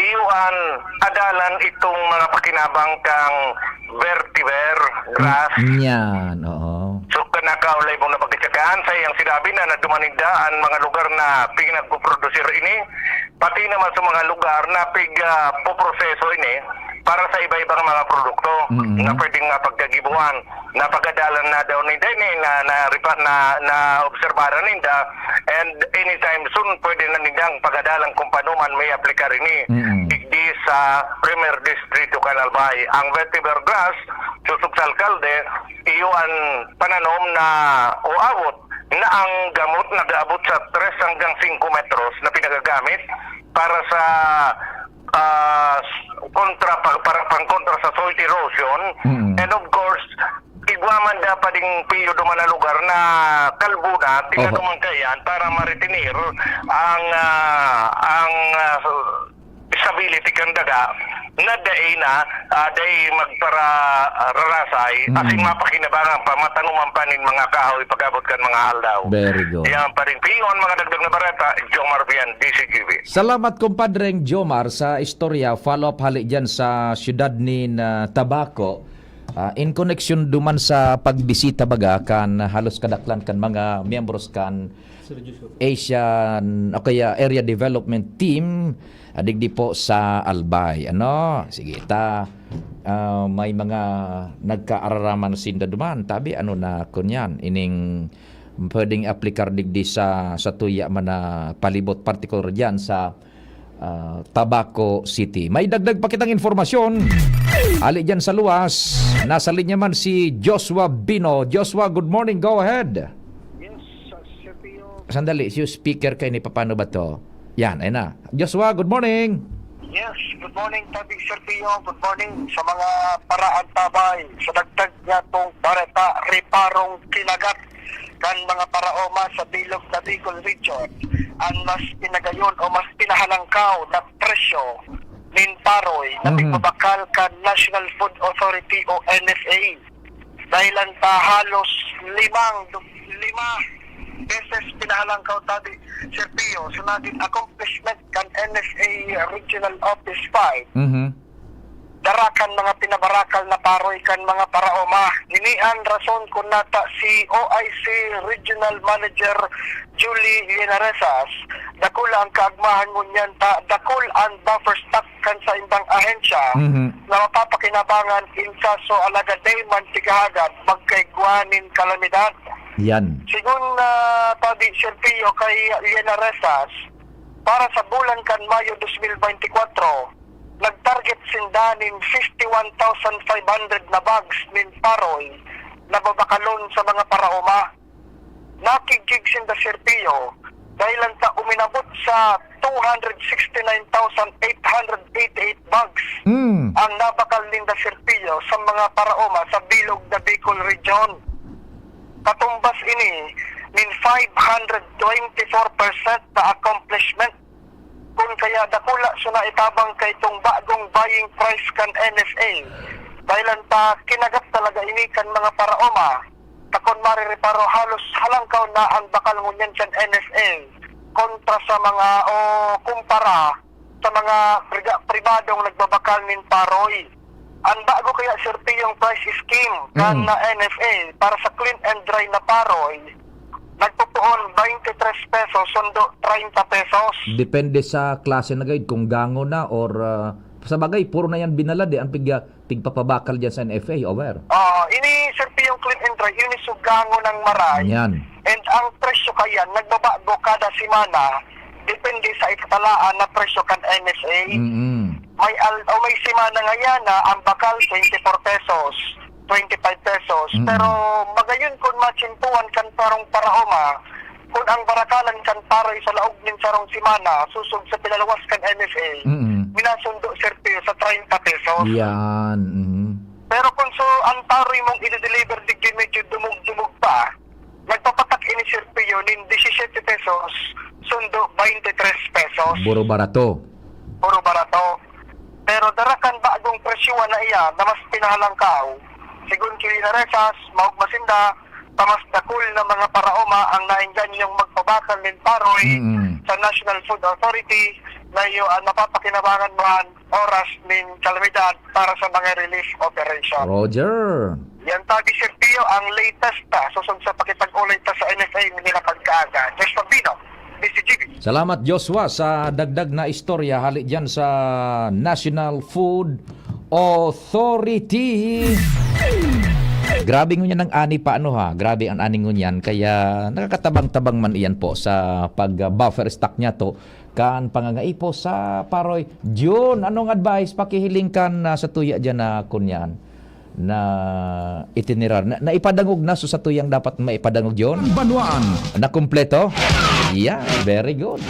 iyo an adalan itong mga pakinabang kang vertiver, grass. Mm, yan, oo. So, kanakaulay mong napagkatsagaan, sa iyang sinabi na naduman ninda an mga lugar na pinagpuprodusir ini, pati naman sa mga lugar na pig, ah, poproseso ini para sa iba-ibang mga produkto Mm. na pwedeng mapagkagibuan. Napagadalan na daw ni Denny na, na, na, na obserbaran ninda, and anytime soon, pwede na nindang pagadalan kung paano man may aplikar ini Mm. digdi sa Primer Distrito kan Albay. Ang vetiver grass, susog sa alkalde, iyo an pananom na uabot na ang gamot nag-aabot sa tres hanggang singko metros na pinagagamit para sa, ah, kontra, pa-, para pangkontra sa soil erosion. Mm. And of course, igwa man dapat ding piyo duman na lugar na kalbo na, Oho. tinanuman kaiyan para ma-retenir ang, ah, ang, ah, stability kan daga na dai na, ah, dai magpara-, ah, rarasay, Mm. asin mapakinabangan pa, matanuman pa nin mga kahoy pag-abot kan mga aldaw. Very good. Yan pa rin. Piyon, mga dagdag na bareta, Jomar Vian, D C G B. Salamat, kumpadreng Jomar, sa istorya. Follow up hali dyan sa siyudad nin, ah, Tabaco. Ah, in connection duman sa pagbisita baga kan halos kadaklan kan mga miyembros kan Asian o kaya Area Development Team, ah, digdi po sa Albay. Ano? Sige, ta, ah, may mga nagkaararaman sinda duman. Tabi, ano na, kunyan, ining pwedeng aplikar digdi sa, sa tuya man na palibot, partikular dyan sa, ah, Tabaco City. May dagdag pa kitang informasyon. Ali dyan sa luwas, nasa linya man si Joshua Bino. Joshua, good morning. Go ahead. Yes, Sir Pio. Sandali, si speaker kayo ni, paano ba to? Yan, ayun na. Joshua, good morning. Yes, good morning, Tabi, Sir Pio. Good morning sa mga paraantabay. Sa dagdag niya pong bareta, reparong kinagat kan mga paraoma sa bilog na Bicol Region, ang mas pinagayon o mas pinahalangkaw na presyo nin paroy na Mhm. pigbabakal kan National Food Authority o N F A. Dahilan ta halos limang, lima beses pinahalangkaw, Tabi, Sir Pio, sa naging accomplishment kan N F A Regional Office five. Mhm. Dara kan mga pinabarakal na paroy kan mga paraoma. Ini an rason kun nata si O I C Regional Manager Julie Linaresas, dakula ang kaagmahan ngunyan ta dakul an buffer stock kan sa indang ahensya Mhm. na mapapakinabangan in kaso alagad dai man tigahagad magkaigwa nin kalamidad. Yan. Sigon na Tabi, Sir Pio, kay Linaresas, para sa bulan kan Mayo dos mil beintikwatro, nag-target sinda nin fifty-one thousand five hundred na bags nin paroy na babakalon sa mga paraoma. Nakigkig sinda, Sir Pio, dahil lang ta uminabot sa two hundred sixty-nine thousand eight hundred eighty-eight bags Hmm. ang nabakal ninda, Sir Pio, sa mga paraoma sa bilog na Bicol Region. Katumbas ini nin five hundred twenty-four percent na accomplishment. Kun kaya dakula so naitabang kaitong bagong buying price kan N F A. Dahil ang ta kinagat talaga ini kan mga paraoma. Ta kun marireparo, halos halangkaw na ang bakal ngunyan kan N F A kontra sa mga, o kumpara sa mga priga-, pribadong nagbabakal nin paroy. Ang bago kaya, Sir P, yung price scheme kan Mm. na N F A para sa clean and dry na paroy, nagpupuon twenty-three pesos, sundo treinta pesos. Depende sa klase na gayud, kung gango na or, ah, sa bagay, puro na yan binalad eh, ang pigya-, pigpapabakal dyan sa N F A, over. Ah, ini, Sir P, yung clean and dry, ini sugango ng maray. Yan. And ang presyo kayan, nagbabago kada semana, depende sa itatalaan na presyo kan N F A. Mm-mm. May al-, o may semana ngayan na ang bakal, twenty-four pesos, twenty-five pesos. Mm-mm. Pero magayon kun matsimpuan kan sarong paraoma, kun ang barakalan kan paroy sa laog nin sarong semana, sosog sa pinaluwas kan N F A, Mm-mm. minasundo, Sir Pio, sa treinta pesos. Yan, mm. Pero kung so, ang paroy mong i-deliver digdi medyo dumog-dumog pa, nagpapatak ini, Sir Pio, nin disisete pesos, sundo twenty-three pesos. Puro barato. Puro barato. Pero dara kan bagong presyuhan na iya na mas pinahalangkaw. Sigon ki Lina Resas, maogma sinda, ta mas dakul na mga paraoma ang naengganyong magpabakal nin paroy Mm. sa National Food Authority, na iyo ang mapapakinabangan man oras nin kalamidad para sa mga relief operation. Roger. Yan tabi, Sir Pio, ang latest ta, susog sa pakipag-ulay ta sa N F A, hindi na pagkaaga. Josh Pagbino, D C G B. Salamat, Joshua, sa dagdag na istorya hali dyan sa National Food Authority. Grabe ngunyan ang ani pa, ano ha? Grabe ang ani ngunyan. Kaya nakakatabang-tabang man iyan po sa pag-buffer stock niya to kan pangangaipo sa paroy. Jun, anong advice, pakihiling kan, ah, sa tuya dyan na kunyan? Na itinerar. Na, naipadangog na, so sa tuyang dapat maipadangog yon? Ang banwaan. Na kumpleto? Yeah, very good.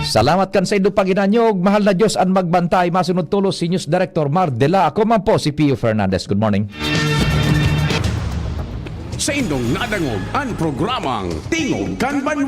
Salamat kan saindo paginanyog. Mahal na Diyos an magbantay. Masunod tolos si News Director Mar Dela. Ako man po si Pio Fernandez. Good morning. Saindong nadangog an programang Tingog kan Banwaan.